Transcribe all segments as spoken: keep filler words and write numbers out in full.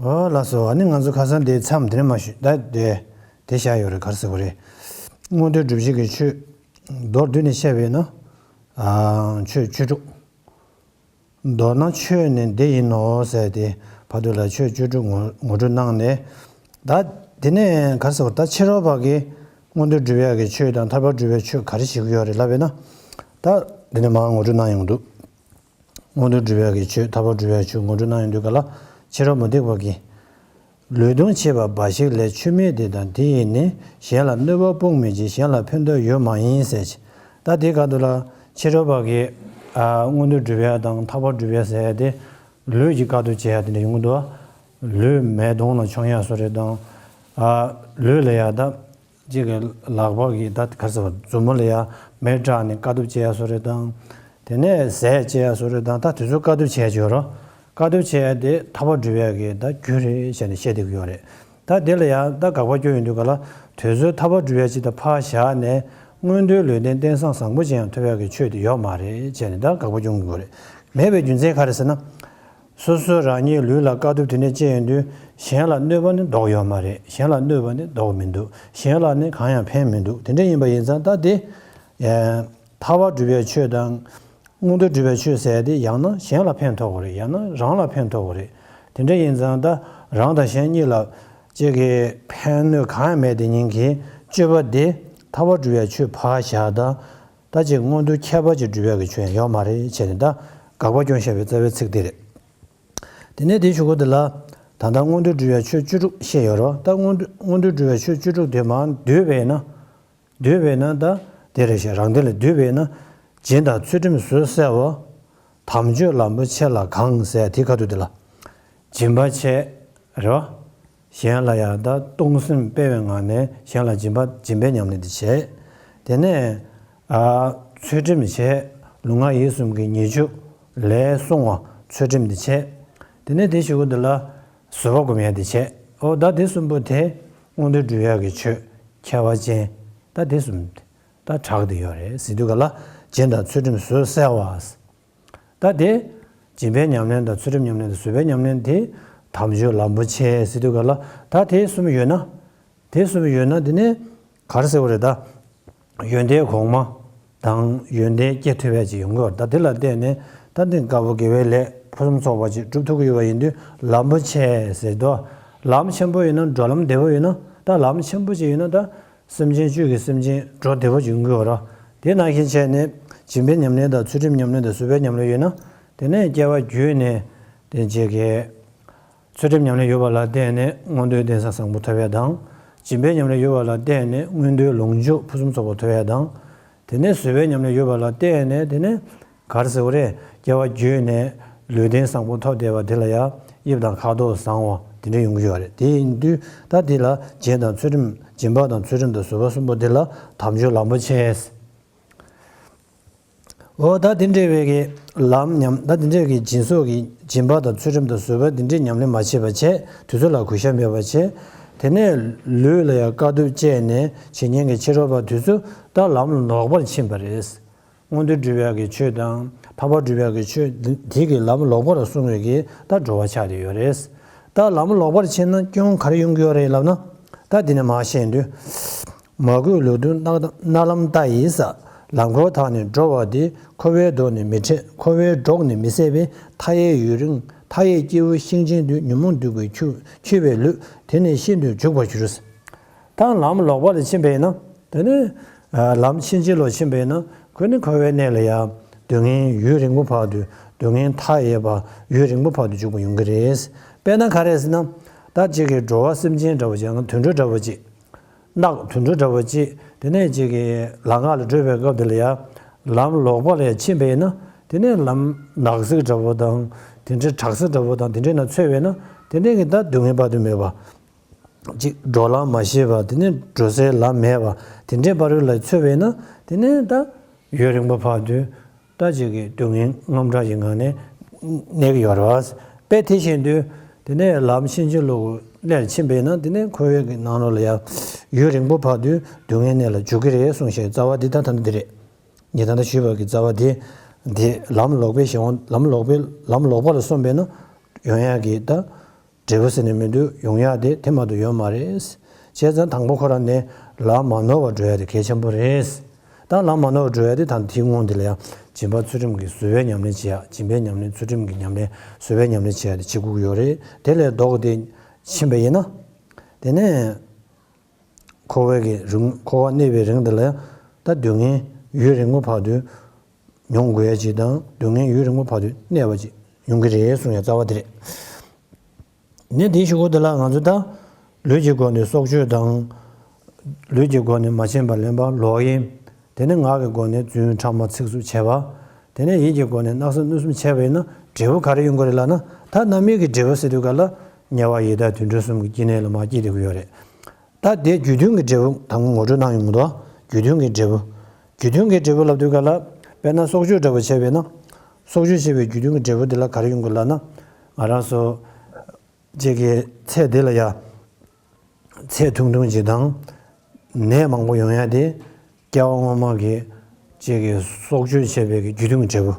ཨོ་ལགས་སོ། ཨ་ནི་ང་ཚོ་ཁ་སང་དེ་མཚམས་དེ་ནས་མ་ཞུས་ད་དེ་དེ་བཞག་ཡོད་རེད། ག་རེ་ཟེར་དགོས་རེད། མངོན་མཐོའི་སྒྲུབ་བྱེད་ཀྱི་ཆོས་མདོར་བསྡུས་ནས་བཤད་པས་ན། ཨ་ཆོས་བཅུ་དྲུག་མདོར་ན་ཆོས་ནི་འདི་ཡིན་ནོ་ཟེར་ཏེ་བར་དུ་ལ་ཆོས་བཅུ་དྲུག་ངོ་ངོ་སྤྲོད་གནང་ནས། ད་དེ་ནས་ག་རེ་ཟེར་དགོས་རེད། ད་ཕྱི་རོལ་པ་གིས་མངོན་མཐོའི་སྒྲུབ་ཡག་གི་ཆོས་དང་ཐར་པ་སྒྲུབ་པའི་ཆོས་ག་རེ་བྱེད་ཀྱི་ཡོད་རེད་ལབ་པས་ན། ད་དེ་ནས་མར་ངོ་སྤྲོད་གནང་ཡོང་འདུག་མངོན་མཐོ་སྒྲུབ་ཡག་གི་ཆོས་ཐར་པ་སྒྲུབ་ཡག་ཆོས་ངོ་སྤྲོད་གནང་ཡོང་དུས་ག་ལ། ཕྱི་རོལ་མུ་སྟེགས་པ་གིས། ལུས་ལྟུང་བྱེད་པ་འབའ་ཞིག་ལས་ཆོས་མེད་དེ་དང་དེ་ཡིས་ནི་གཞན་ལ་གནོད་པ་སྤོང་མི་བྱེད། གཞན་ལ་ཕན་ཐོགས་ཡོད་མ་ཡིན་ཟེར་ཅིག་ད་དེའི་སྐབས་དུ་ལ་ཕྱི་རོལ་པ་གིས་ཨ་མངོན་མཐོ་སྒྲུབ་ཡག་དང་ཐར་པ་སྒྲུབ་ཡག་ཟེར་ཡག་དེ་ལུས་ཀྱི་དཀའ་ཐུབ་བྱེད་ཡག་དེ་འདྲ་ཡོང་གི་འདུག་ལུས་མེ་དོང་ལ་མཆོང་ཡག་བཟོ་རེད་དང་། ཨ་ལུས་ལ་ཡག་ད། གཅིག་གི་ལག་པ་གི་ད་ག་རེ་ཟེར་བ་མཛུབ་མོ་ལ་ཡ་མེ་སྲེག་ནས་དཀའ་ཐུབ་བྱེད་ཡ་བཟོ་རེད་དང་། དེ་ནས་ཟས་བྱེད་ཡ་བཟོ་རེད་དང་། ད་དེ་ཚོ་དཀའ་ཐུབ་བྱེད་ཡ་ཅིག་ཡོད་རོ། དཀའ་ཐུབ་བྱེད་ཡ་དེ་ཐར་པ་སྒྲུབ་ཡ་གི་ད་རྒྱུ་རེད་བྱས་ནས་བཤད་བསྡད་ཀྱི་ཡོད་རེད། ད་དེ་ལ་ཡ་ད་དགག་པ་སྐྱོན་ཡོང་དུས་ག་ལ་དེ་ཚོའི་ཐར་པ་སྒྲུབ་ཡ་ཅིག་ད་ཕར་བཞག་ནས་མངོན་མཐོའི་ལུས་རྟེན་རྟེན་བཟང་བཟང་པོ་ཅིག་ཡང་ཐོབ་ཡ་གི་ཆོས་དེ་ཡོད་མ་རེད་བྱས་ནས་ད་དགག་པ་སྐྱོན་གྱི་ཡོད་རེད། མེད་པའི་རྒྱུ་མཚན་ག་རེ་ཟེར་ན། སོ་སོ་རང་ཉིད་ལུས་ལ་དཀའ་ཐུབ་དེ་འདྲ་སྤྱད་ཡོང་དུས་གཞན་ལ་གནོད་པ་ནི་ལྡོག་ཡོད་མ་རེད། གཞན་ལ་གནོད་པ་ནི་ལྡོག་མི་འདུག་གཞན་ལ་ནི་གང་ཡང་ཕན་མི་འདུག་དེ་འདྲ་ཡིན་པ་ཡིན་ཙང་ད་དེ། ཨེ། ཐར་པ་སྒྲུབ་པའི་ཆོས་དང་། མངོན་མཐོ་སྒྲུབ་པའི་ཆོས་ཟེར་ཡ་དེ་ཡང་ན་གཞན་ལ་ཕན་ཐོགས་པ་རེད། ཡང་ན་རང་ལ་ཕན་ཐོགས་པ་རེད། དེ་འདྲ་ཡིན་ཙང་ད་རང་དང་གཞན་གཉིས་ལ་གཅིག་གི་ཕན་གནོད་གང་ཡང་མེད་དེ་ཉིད་ཀྱི་སྤྱོད་པ་དེ་ཐར་པ་སྒྲུབ་པའི་ཆོས་ཕར་བཞག་ད། ད་ཅིག་མངོན་མཐོ་ཁྱད་པར་ཅིག་སྒྲུབ་ཡག་གི་ཆོས་ཡང་ཡོད་མ་རེད་བྱས་ནས་ད་དགག་པ་སྐྱོན་བཤད་པའི་རྩ་བའི་ཚིག་དེ་རེད། དེ་ནས་དེའི་གཞུག་གུ་དེ་ལ་ད་ལྟ་མངོན་མཐོ་སྒྲུབ་ཡག་ཆོས་བཅུ་དྲུག་བཤད་ཡོད་རོ། ད་མངོན་མཐོ་མངོན་མཐོ་སྒྲུབ་ཡག་ཆོས་བཅུ་དྲུག་དེ་མར་བསྡུས་པས་ན། བསྡུས་པས་ན་ད་དེ་རེད་ཤག་རང་དེ་ལ་བསྡུས་པས་ན། སྦྱིན་དང་ཚུལ་ཁྲིམས་བཟོད་བསྲེ་བ། དམ་ཆོས་ལམ་པོ་ཆེ་ལ་གང་ཟེར་དེའི་ཁ་ཐུག་དེ་ལ། སྦྱིན་པ་བྱས། རེད་བ། གཞན་ལ་ཡང་ད་གཏོང་སེམས་སྤེལ་བའི་ངང་ནས་གཞན་ལ་སྦྱིན་པ་སྦྱིན་པའི་ཉམས་ལེན་དེ་བྱས། དེ་ནས། ཨ། ཚུལ་ཁྲིམས་བྱས། ལུས་ངག་ཡིད་གསུམ་གྱི་ཉེས་སྤྱོད་ལས་བསྲུང་བ་ཚུལ་ཁྲིམས་དེ་བྱས། དེ་ནས་དེ་ཞུ་གུ་འདི་ལ་བཟོད་པ་སྒོམ་ཡ་དེ་བྱས། ཨོ་ད་དེ་གསུམ་པོ་དེ་མངོན་མཐོ་སྒྲུབ་ཡ་གི་ཆོས་ཁྱད་པར་ཅན། ད་དེ་གསུམ་ད་གྲགས་བསྡད་ཡོད་རེད་ཟེར་དུས་ག་ལ་སྦྱིན་དང་ཚུལ་ཁྲིམས་བཟོད་བསྲེ་བ། ད་དེ། སྦྱིན་པའི་ཉམས་ལེན་དང་ཚུལ་ཁྲིམས་ཉམས་ལེན་དང་བཟོད་པའི་ཉམས་ལེན་དེ་དམ་ཆོས་ལམ་པོ་ཆེ་ཟེར་དུས་ག་ལ་ད་དེ་གསུམ་ཡོད་ན། དེ་གསུམ་ཡོད་ན་དེ་ནས་ག་རེ་ཟེར་བ་རེད་ད། ཡོན་ཏན་གོང་མ་དང་ཡོན་ཏན་སྐྱེ་ཐུབ་ཡ་ཅིག་ཡོང་གི་ཡོད་རེད། ད་དེ་ལ་བརྟེན་ནས་ད་འདི་དཀར་པོ་དགེ་བའི་ལས་ཕུན་སུམ་ཚོགས་པ་ཅིག་སྒྲུབ་ཐུབ་ཀྱི་ཡོད་པ་ཡིན་དུས་ལམ་པོ་ཆེ་ཟེར་དོ། ལམ་ཆེན་པོ་ཡོད་ན་འགྲོ་ལམ་བདེ་པོ་ཡོད་ན་ད་ལམ་ཆེན་པོ་ཅིག་ཡོད་ན་ད། སེམས་ཅན་བཅུད་ཀྱི་སེམས་ཅན་འགྲོ་བདེ་བོ་ཡོང་གི་ཡོད་ར། དེ་ནང་བཞིན་བྱས་ནས་སྦྱིན་པའི་ཉམས་ལེན་དང་ཚུལ་ཁྲིམས་ཉམས་ལེན་དང་བཟོད་པའི་ཉམས་ལེན་ཡོད་ན། དེ་ནས་སྐྱེ་བ་བརྒྱུད་ནས་དེ་རྗེས་ཀྱི་ཚུལ་ཁྲིམས་ཉམས་ལེན་ཡོད་པ་ལ་བརྟེན་ནས་མངོན་མཐོའི་རྟེན་བཟང་བཟང་པོ་ཐོབ་ཡ་དང་། སྦྱིན་པའི་ཉམས་ལེན་ཡོད་པ་ལ་བརྟེན་ནས་མངོན་མཐོའི་ལོངས་སྤྱོད་ཕུན་སུམ་ཚོགས་པ་ཐོབ་ཡ་དང་། དེ་ནས་བཟོད་པའི་ཉམས་ལེན་ཡོད་པ་ལ་བརྟེན་ནས་དེ་ནས་ག་རེ་ཟེར་བ་རེད། སྐྱེ་བ་བརྒྱུད་ནས་ལུས་རྟེན་བཟང་པོ་ཐོབ་བསྡད་པ་དེ་ལ་ཡང་དབྱིབས་དང་ཁ་དོག་བཟང་བ་དེ་འདྲ་ཡོང་གི་ཡོད་རེད། དེ་ཡིན་དུས་ད་དེ་ལ་སྦྱིན་དང་ཚུལ་ཁྲིམས་སྦྱིན་པ་དང་ཚུལ་ཁྲིམས་དང་བཟོད་པ་གསུམ་པོ་དེ་ལ་དམ་ཆོས་ལམ་པོ་ཆེ། འོ་ད་དེ་འདྲ་བའི་གི་ལམ་ཉམས་ད་དེ་འདྲ་གི་སྦྱིན་སོགས་ཀྱི་སྦྱིན་པ་དང་ཚུལ་ཁྲིམས་དང་བཟོད་པ་དེ་འདྲའི་ཉམས་ལེན་མ་བྱས་པ་བྱས་དུས་ཚོད་ལ་གུས་ཞབས་མེད་པ་བྱས། དེ་ནས་ལུས་ལ་ཡང་དཀའ་སྡུག་སྤྱད་ནས་བྱེད་ཉན་གྱི་ཕྱི་རོལ་པ་དུས་ཚོད་ད་ལམ་ལོག་པར་ཕྱིན་པ་རེད། མངོན་མཐོ་སྒྲུབ་ཡག་གི་ཆོས་དང་ཐར་པ་སྒྲུབ་ཡག་གི་ཆོས་དེ་གི་ལམ་ལོག་པར་སོང་བའི་གི་ད་འགྲོ་བ་ཆགས་བསྡད་ཡོད་རེད། ད་ལམ་ལོག་པར་ཕྱིན་ན་སྐྱོན་ག་རེ་ཡོང་གི་ཡོད་རེད་ལབ་ན། ད་འདི་ནས་མར་བཤད་དུས། མ་གུས་ལུགས་མཐུན་རྣ་ལམ་ལྟ་ཡིས་ཟ། ལམ་འཁོར་དག་ནི་འགྲོ་བ་འདི། འཁོར་བའི་སྡུག་ནི་མི་འཕྲད། འཁོར་བའི་སྡུག་ནི་མི་བཟད་པའི། མཐའ་ཡས་ཡུན་རིང་མཐའ་ཡས་སྐྱེ་བོའི་ཤིང་ཆེན་དུ། ཉོན་མོངས་སྡུག་གིས་འཁྱུ་འཁྱུད་པའི་ལུས། དེ་ནི་ཤིན་ཏུ་འཇུག་པར་འགྱུར། ད་ལམ་ལོག་པ་ལ་ཕྱིན་པས་ན། དེ་ནི་ལམ་ཕྱིན་ཅི་ལོག་ཕྱིན་པས་ན་ཁོ་ནི་འཁོར་བའི་གནས་ལ་ཡང་སྡུག་བསྔལ་ཡུན་རིང་པོ་བར་དུ་སྡུག་བསྔལ་མཐའ་ཡས་པ་ཡུན་རིང་པོ་བར་དུ་འཇུག་པ་ཡོང་གི་རེད། དཔེར་ན་ག་རེ་ཟེར་ན། ད་གཅིག་གི་འགྲོ་བ་སེམས་ཅན་འདྲ་བོ་ཅིག་ཡང་ན་དུད་འགྲོ་འདྲ་བོ་ཅིག་ནགས་དུད་འགྲོ་འདྲ་བོ་ཅིག་དེ་ནས་གཅིག་གི་ལམ་ཁ་ལ་བགྲོད་པའི་སྐབས་དེ་ལ་ཡང་ལམ་ལོག་པ་ལ་ཡང་ཕྱིན་པས་ན་དེ་ནས་ལམ་ནགས་གཟིག་འདྲ་བོ་དང་དེ་འདྲའི་བྲག་ས་འདྲ་བོ་དང་དེ་འདྲའི་ནང་ཚུད་པས་ན་དེ་འདྲའི་གི་ད་སྡུག་བསྔལ་དཔག་ཏུ་མེད་པ། གཅིག་འགྲོ་ལམ་མ་ཤེས་པ་དེ་ནས་འགྲོ་སའི་ལམ་མེད་པ་དེ་འདྲའི་བར་ལ་ཚུད་པས་ན་དེ་ནས་ད་ཡུན་རིང་པོ་བར་དུ་ད་ཅིག་གི་སྡུག་བསྔལ་དངངས་སྐྲག་གི་ངང་ནས་གནས་ཀྱི་ཡོད་རེད་བ། དཔེ་དེ་བཞིན་དུ་དེ་ནས་ལམ་ཕྱིན་ཅི་ལོག་གི་གནས་ལ་ཕྱིན་པས་ན་དེ་ནས་འཁོར་བའི་གི་ནང་ལོགས་ལ་ཡང་ཡུན་རིང་པོ་བར་དུ་སྡུག་བསྔལ་གནས་ལ་འཇུག་གི་རེད་གསུངས་ཤིང་རྩ་བ་འདི་ད་ད་ནི་འདི་རེད། ངས་ད་ལྟ་ཞུས་པ་གི་རྩ་བ་འདི་འདི་ལམ་ལོག་པའི་གཞན་དབང་ལམ་ལོག་པའི་ལམ་ལོག་པ་ལ་སོང་པས་ན་ཡོང་ཡག་གི་ད། འབྲས་བུ་ཟེར་ནས་མི་འདུག་ཡོང་ཡག་དེ་དེ་མ་གཏོགས་ཡོད་མ་རེད། བྱས་ཙང་དང་པོ་ཁོ་རང་ནས་ལམ་མ་ནོར་བར་འགྲོ་ཡག་དེ་གལ་ཆེན་པོ་རེད། ད་ལམ་མ་ནོར་བར་འགྲོ་ཡག་དེ་ད་དེའི་སྔོན་དེ་ལ་ཡང་སྦྱིན་པ་ཚུལ་ཁྲིམས་ཀྱི་བཟོད་པའི་ཉམས་ལེན་བྱེད་ཡག་སྦྱིན་པའི་ཉམས་ལེན་ཚུལ་ཁྲིམས་ཀྱི་ཉམས་ལེན་བཟོད་པའི་ཉམས་ལེན་བྱེད་ཡག་དེ་བྱེད་དགོས་ཀྱི་ཡོད་རེད། དེ་ལས་ལྡོག་སྟེ་ཕྱིན་པ་ཡིན་ན། དེ་ནས་འཁོར་བའི་གི་རིང་འཁོར་བ་གནས་པའི་རིང་དེ་ལ་ཡང་ད་སྡུག་བསྔལ་ཡུན་རིང་པོ་བར་དུ་མྱོང་དགོས་ཡ་ཅིག་དང་སྡུག་བསྔལ་ཡུན་རིང་པོ་བར་དུ་གནས་པ་ཅིག་ཡོང་གི་རེད་གསུང་ཡ་རྩ་བ་དེ་རེད། ནས་དེའི་གཞུག་གུ་དེ་ལ་ང་ཚོ་ད་ལུས་ཀྱི་སྒོ་ནས་སྲོག་གཅོད་དང་། ལུས་ཀྱི་སྒོ་ནས་མ་བྱིན་པར་ལེན་པ་ལོག་གཡེམ། དེ་ནས་ངག་གི་སྒོ་ནས་རྫུན་ཕྲ་མ་ཚིག་རྩུབ་བྱེད་པ། དེ་ནས་ཡིད་ཀྱི་སྒོ་ནས་བརྣག་གསུམ་གནོད་གསུམ་བྱས་པ་ཡིན་ན་འབྲས་བུ་ག་རེ་ཡོང་གི་རེད་ལབ་ན། ད་རྣམ་སྨིན་གྱི་འབྲས་བུ་ཟེར་དུས་ག་ལ་དམྱལ་བ་ཡི་དྭགས་དུད་འགྲོ་གསུམ་གྱི་སྐྱེ་གནས་ལ་མར་སྐྱེ་བསྡད་ཀྱི་ཡོད་རེད། ད་དེ་རྒྱུ་མཐུན་གྱི་འབྲས་བུ་དང་ངོ་སྤྲོད་གནང་ཡོང་གི་འདུག་རྒྱུ་མཐུན་གྱི་འབྲས་བུ། རྒྱུ་མཐུན་གྱི་འབྲས་བུ་ལབ་དུས་ག་ལ། དཔེར་ན་སྲོག་གཅོད་འདྲ་བོ་བྱས་པས་ན། སྲོག་གཅོད་བྱས་པའི་རྒྱུ་མཐུན་གྱི་འབྲས་བུ་དེ་ལ་ག་རེ་ཡོང་གི་ལབ་ན། ང་རང་ཚོ་གཅིག་གི་ཚེ་འདི་ལ་ཡ། ཚེ་ཐུང་ཐུང་ཅིག་དང་། ནད་མང་པོ་ཡོང་ཡ་དེ། སྐྱེ་བ་སྔོན་མ་གི་གཅིག་གི་སྲོག་གཅོད་བྱས་པའི་གི་རྒྱུ་མཐུན་གྱི་འབྲས་བུ།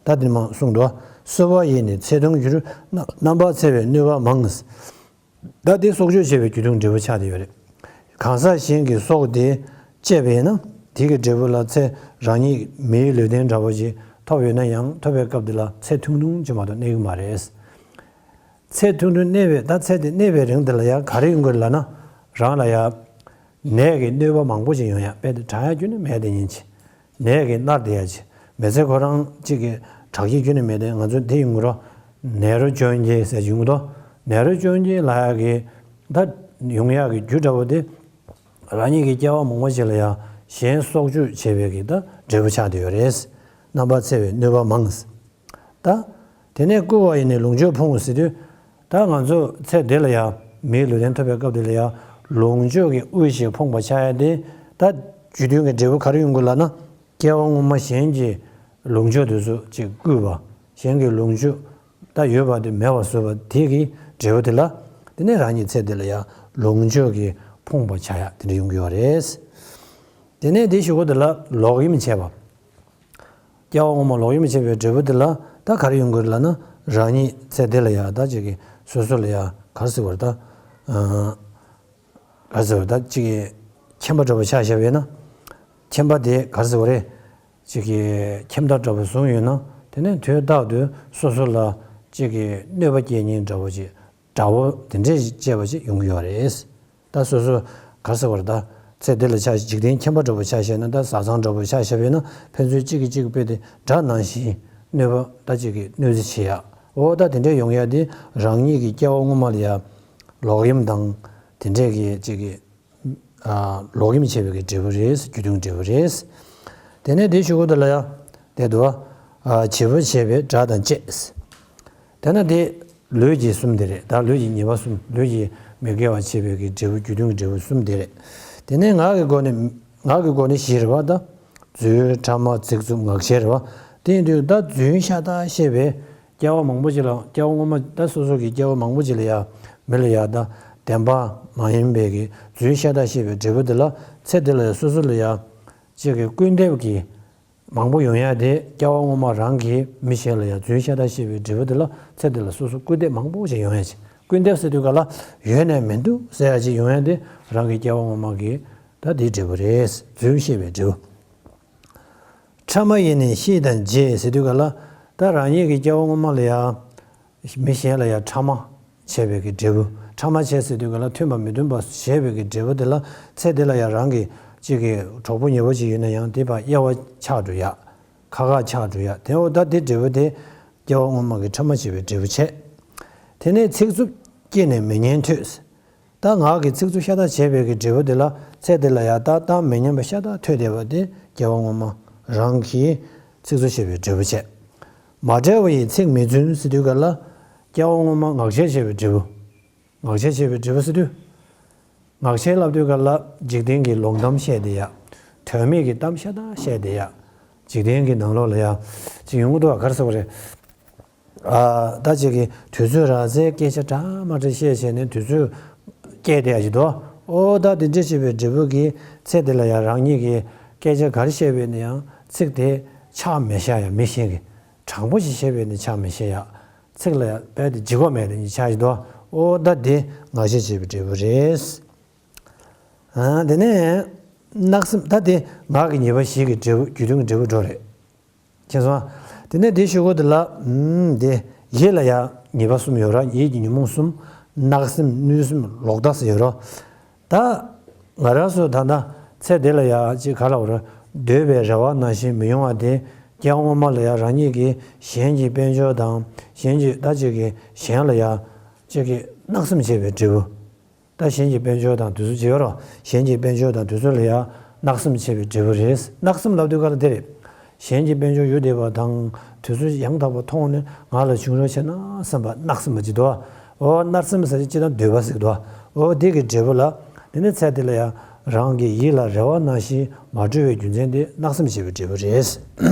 ད་དེ་མ་གསུངས་འདུག་གསོ་བ་ཡིས་ནི་ཚེ་ཐུང་འགྱུར། རྣམ་རྣམ་པར་འཚེ་བའི་གནོད་པ་མང་། ད་དེ་སྲོག་གཅོད་བྱས་པའི་རྒྱུ་མཐུན་འབྲས་བུ་ཆགས་བསྡད་ཡོད་རེད། གང་ཟག་གཞན་གྱི་སྲོག་དེ་བཅད་པས་ན། དེ་གི་འབྲས་བུ་ལ་ཚེ་རང་ཉིད་མིའི་ལུས་རྟེན་འདྲ་བོ་ཞིག་ཐོབ་ཡོད་ན་ཡང་ཐོབ་པའི་སྐབས་དེ་ལ་ཚེ་ཐུང་ཐུང་ཅིག་མ་གཏོགས་གནས་ཀྱི་མ་རེད། ཚེ་ཐུང་ཐུང་གནས་པའི་ད་ཚེ་དེ་གནས་པའི་རིང་དེ་ལ་ཡང་ག་རེ་ཡོང་གི་རེད་ལབ་ན། རང་ལ་ཡང་ནད་ཀྱི་གནོད་པ་མང་པོ་ཞིག་ཡོང་ཡ། དཔེ་དེ་དྲག་ཡ་ཁྱོན་ནས་མེད་དེ་ཉིན་གྱི། ནད་ཀྱིས་མནར་བསྡད་ཡ་ཅིག་མི་ཚེ་ཁོ་རང་གཅིག་གི་དྲག་སྐྱེད་ཁྱོན་ནས་མེད་དེ། ང་ཚོ་དེ་ཡོང་གི་རོ། ནད་རོ་བཅོ་བརྒྱད་ཟེར་ཡོང་གི་འདུག་ནད་རོ་བཅོ་བརྒྱད་ལབ་ཡ་གི་ད་ཡོང་ཡ་གི་རྒྱུ་འདྲ་བོ་དེ། རང་ཉིད་ཀྱི་སྐྱེ་བ་མང་པོ་ཞིག་ལ་ཡ་གཞན་སྲོག་གཅོད་བྱས་པའི་གི་ད་འབྲས་བུ་ཆགས་བསྡད་ཡོད་རེད། རྣམ་པར་འཚེ་བའི་གནོད་པ་མང་། ད། དེ་ནས་བསྐུལ་བ་ཡིས་ནི་ལོངས་སྤྱོད་ཕོངས་ཟེར་དུས། ད་ང་ཚོ་ཚེ་འདི་ལ་ཡང་མིའི་ལུས་རྟེན་ཐོབ་པའི་སྐབས་འདི་ལ་ཡང་ལོངས་སྤྱོད་ཀྱི་དབུལ་ཞིང་ཕོངས་པ་ཆགས་ཡ་དེ། ད་རྒྱུ་མཐུན་གྱི་འབྲས་བུ་ག་རེ་ཡོང་དགོས་ལབ་ན། སྐྱེ་བ་སྔོན་མ་གཞན་གྱི་ལོངས་སྤྱོད་དེ་ཚོ་ཅིག་བསྐུལ་བ། གཞན་གྱི་ལོངས་སྤྱོད་ད་ཡོད་པ་དེ་མེད་པ་བཟོ་བ་དེ་གི་འབྲས་བུ་དེ་ལ། དེ་ནས་རང་ཉིད་ཚེ་འདི་ལ་ཡང་ལོངས་སྤྱོད་ཀྱི་ཕོངས་པ་ཆགས་ཡ་དེ་འདྲ་ཡོང་གི་ཡོད་རེད། དེ་ནས་དེ་གཞུག་གུ་དེ་ལ་ལོག་གཡེམ་བྱས་པ། སྐྱེ་བ་སྔོན་མ་ལོག་གཡེམ་བྱས་པའི་འབྲས་བུ་དེ་ལ་ད་ག་རེ་ཡོང་གི་རེད་ལབ་ན། རང་ཉིད་ཚེ་འདི་ལ་ཡ་ད་ཅིག་གི་སོ་སོ་ལ་ཡ་ག་རེ་ཟེར་བ་རེད་ད། ཨ། ག་རེ་ཟེར་བ་རེད་ད། ཅིག་གི་ཁྱིམ་པ་འདྲ་བོ་ཆ་བཞག་པ་ཡིན་ན། ཁྱིམ་པ་དེ་ག་རེ་ཟེར་བ་རེད། ཅིག་གི་ཁྱིམ་བདག་འདྲ་བོ་བཟུང་ཡོད་ན། དེ་ནས་དུས་རྟག་ཏུ་སོ་སོ་ལ་ཅིག་གི་གནོད་པ་སྐྱེལ་མཁན་འདྲ་བོ་ཅིག་དགྲ་བོ་དེ་འདྲས་ཅིག་བྱས་པ་ཅིག་ཡོང་གི་ཡོད་རེད། ད་སོ་སོ་ག་རེ་ཟེར་བ་རེད་ད། ཚེ་འདི་ལ་ཆ་འཇིག་རྟེན་ཁྱིམ་པ་འདྲ་བོ་ཆ་བཞག་ན། ད་བཟའ་ཚང་འདྲ་བོ་ཆ་བཞག་པ་ཡིན་ན། ཕན་ཚུན་གཅིག་གིས་གཅིག་དཔེ་དེ་དགྲ་ནང་བཞིན་གནོད་པ་ད་གཅིག་གིས་གནོད་འཚེ་བྱེད་ཡ། འོ་ད་དེ་འདྲས་ཡོང་ཡ་དེ་རང་ཉིད་ཀྱི་སྐྱེ་བ་སྔོན་མ་ལ་ཡ་ལོག་གཡེམ་དང་དེ་འདྲས་ཀྱི་གཅིག་གི་ཨ། ལོག་གཡེམ་བྱས་པའི་གི་འབྲས་བུ་རེད། རྒྱུ་མཐུན་འབྲས་བུ་རེད། དེ་ནས་དེའི་གཞུག་གུ་དེ་ལ་ཡ་དེ་འདུག་བ། ཨ། བྱེད་པོ་བྱས་པའི་དགྲ་དང་བཅས། དེ་ན་དེ་ལུས་ཀྱི་གསུམ་དེ་རེད། ད་ལུས་ཀྱི་ཉེས་པ་གསུམ། ལུས་ཀྱི་མི་དགེ་བ་བྱས་པའི་གི་འབྲས་བུ། རྒྱུ་མཐུན་གྱི་འབྲས་བུ་གསུམ་དེ་རེད། དེ་ནས་ངག་གི་སྒོ་ནས། ངག་གི་སྒོ་ནས་བཞི་རེད་བ། ད་རྫུན་ཕྲ་མ་ཚིག་རྩུབ་ངག་འཁྱལ་རེད་བ། དེ་ཡིན་དུས་ད་རྫུན་ཤ་སྟག་བཤད་པའི་སྐྱེ་བ་མང་པོ་ཅིག་ལ། སྐྱེ་བ་སྔོན་མ་ད་སོ་སོ་གི་སྐྱེ་བ་མང་པོ་ཅིག་ལ་ཡ་མི་ལ་ཡ་ད་བདེན་པ་མ་ཡིན་པའི་གི་རྫུན་ཤ་སྟག་བཤད་པའི་འབྲས་བུ་དེ་ལ། ཚེ་འདི་ལ་ཡ་སོ་སོ་ལ་ཡ་གཅིག་གི་སྐུར་འདེབས་ཀྱི་མང་པོ་ཡོང་ཡ་དེ། སྐྱེ་བ་སྔོན་མ་རང་གིས་མི་གཞན་ལ་ཡ་རྫུན་ཤ་སྟག་བཤད་པའི་འབྲས་བུ་དེ་ལ། ཚེ་འདི་ལ་སོ་སོ་སྐུར་འདེབས་མང་པོ་ཞིག་ཡོང་ཡ་ཅིག་སྐུར་འདེབས་ཟེར་དུས་ག་ལ་ཡོད་ནས་མི་འདུག་ཟེར་ཡ་ཅིག་ཡོང་ཡ་དེ་རང་གི་སྐྱེ་བ་སྔོན་མ་གི་ད་དེའི་འབྲས་བུ་རེད། རྫུན་བཤད་པའི་འབྲས་བུ། ཕྲ་མ་ཡིས་ནི་ཤེས་དང་བརྗེད་ཟེར་དུས་ག་ལ། ད་རང་ཉིད་ཀྱི་སྐྱེ་བ་སྔོན་མ་ལ་ཡ་མི་གཞན་ལ་ཡ་ཕྲ་མ་བྱས་པའི་གི་འབྲས་བུ། ཕྲ་མ་བྱས་ཟེར་དུས་ག་ལ་མཐུན་པ་མི་མཐུན་པ་བྱས་པའི་གི་འབྲས་བུ་དེ་ལ། ཚེ་འདི་ལ་ཡ་རང་གི་གཅིག་གི་གྲོགས་པོ་ཉེ་བོ་ཅིག་ཡོད་ན་ཡང་དེ་ཕར་དབྱེ་བ་ཆགས་འགྲོ་ཡ། ཁ་ཁ་ཆགས་འགྲོ་ཡ། དེ་འོ་ད་དེ་འབྲས་བུ་དེ་སྐྱེ་བ་སྔོན་མ་གི་ཕྲ་མ་བྱས་པའི་འབྲས་བུ་བྱས། དེ་ནས་ཚིག་རྩུབ་སྐྱེས་ནས་མི་ཉན་ཐོས། ད་ངག་གི་ཚིག་རྩུབ་ཤ་སྟག་བྱས་པའི་གི་འབྲས་བུ་དེ་ལ། ཚེ་འདི་ལ་ཡ་ད་གཏམ་མི་སྙན་པ་ཤ་སྟག་ཐོས་བསྡད་པ་དེ་སྐྱེ་བ་སྔོན་མ་རང་གིས་ཚིག་རྩུབ་བྱས་པའི་འབྲས་བུ་བྱས། མ་བསྒྲལ་བ་ཡི་ཚིག་མི་བཙུན་ཟེར་དུས་ག་ལ། སྐྱེ་བ་སྔོན་མ་ངག་འཁྱལ་བྱས་པའི་འབྲས་བུ། ངག་འཁྱལ་བྱས་པའི་འབྲས་བུ་ཟེར་དུས། ངག་འཁྱལ་ལབ་དུས་ག་ལ་འཇིག་རྟེན་གྱི་ལོང་གཏམ་བཤད་བསྡད་ཡ། དོན་མེད་ཀྱི་གཏམ་ཤ་སྟག་བཤད་བསྡད་ཡ། འཇིག་རྟེན་གྱི་ནང་ལོགས་ལ་ཡ་ཅིག་ཡོང་གི་འདུག་བ། ག་རེ་ཟེར་བ་རེད། ཨ། ད་ཅིག་གི་དུས་ཚོད་རག་ཚེ་སྐད་ཆ་འདྲ་མ་འདྲ་བཤད་བྱས་ནས་དུས་ཚོད་སྐྱེལ་བསྡད་ཡ་ཅིག་འདུག་འོ་ད་དེ་འདྲ་བྱས་པའི་འབྲས་བུ་གིས་ཚེ་འདི་ལ་ཡ་རང་ཉིད་ཀྱིས་སྐད་ཆ་ག་རེ་བཤད་པ་ཡིན་ན་ཡང་ཚིག་དེ་ཆགས་མི་བཞག་ཡ། མི་གཞན་གྱིས་དྲང་པོ་ཞིག་བཤད་པ་ཡིན་ན་ཆགས་མི་བཞག་ཡ། ཚིག་ལ་ཡ་རྦད་དེ་འཇིགས་པ་མེད་དེ་ཆགས་ཀྱི་འདུག་ཨོ་ད་དེ་ངག་བཞིན་བྱས་པའི་འབྲས་བུ་རེད། ཨ་དེ་ནས་བརྣག་སེམས། ད་དེ་ངག་གི་ཉེས་པ་བཞི་གི་འབྲས་བུ། རྒྱུ་མཐུན་གྱི་འབྲས་བུ་འགྲོ་རེད། མཁྱེན་སོང་། དེ་ནས་དེ་ཞུ་གོ་དེ་ལ། ཨུམ། དེ་ཡིད་ལ་ཡ་ཉེས་པ་གསུམ་ཡོད་ར། ཡིད་ཀྱི་ཉོན་མོངས་གསུམ། བརྣག་སེམས། གནོད་སེམས། ལོག་ལྟ་ཟེར་ཡོད་ར། ད་ང་རང་ཚོ་ད་ལྟ་ཚེ་འདི་ལ་ཡ་ཅིག་ག་ལ་བར་འདོད་པའི་རེ་བ་ནང་བཞིན་མི་ཡོང་བ་དེ། སྐྱེ་བ་སྔོན་མ་ལ་ཡ་རང་ཉིད་ཀྱིས་གཞན་གྱི་དཔལ་འབྱོར་དང་། གཞན་གྱི་ད་ཅིག་གི་གཞན་ལ་ཡ་ཅིག་གི་བརྣག་སེམས་བྱས་པའི་འབྲས་བུ། ད་གཞན་གྱི་དཔལ་འབྱོར་དང་དུས་ཚོད་བྱེད་རོགས། གཞན་གྱི་དཔལ་འབྱོར་དང་དུས་ཚོད་ལ་ཡང་བརྣག་སེམས་བྱེད་པའི་འབྲས་བུ་རེད། བརྣག་སེམས་ལབ་དུས་ག་ལ་དེ་རེད། གཞན་གྱི་དཔལ་འབྱོར་ཡོད་བསྡད་པ་དང་དུས་ཚོད་ཡང་དག་པ་མཐོང་ནས་ང་ལ་བྱུང་རོགས་བྱས་ན་བསམ་པ་བརྣག་སེམས་པ་ཅིག་འདུག། ཨོ་བརྣག་སེམས་ཟེར་ཅི་དང་འདོད་པ་ཟེར་འདུག། ཨོ་དེ་གི་འབྲས་བུ་ལ། དེ་ནི་ཚེ་འདི་ལ་ཡང་རང་གི་ཡིད་ལ་རེ་བ་ནང་བཞིན་མ་གྲུབ་པའི་རྒྱུ་མཚན་དེ་བརྣག་སེམས་བྱེད་པའི་འབྲས་བུ་རེད།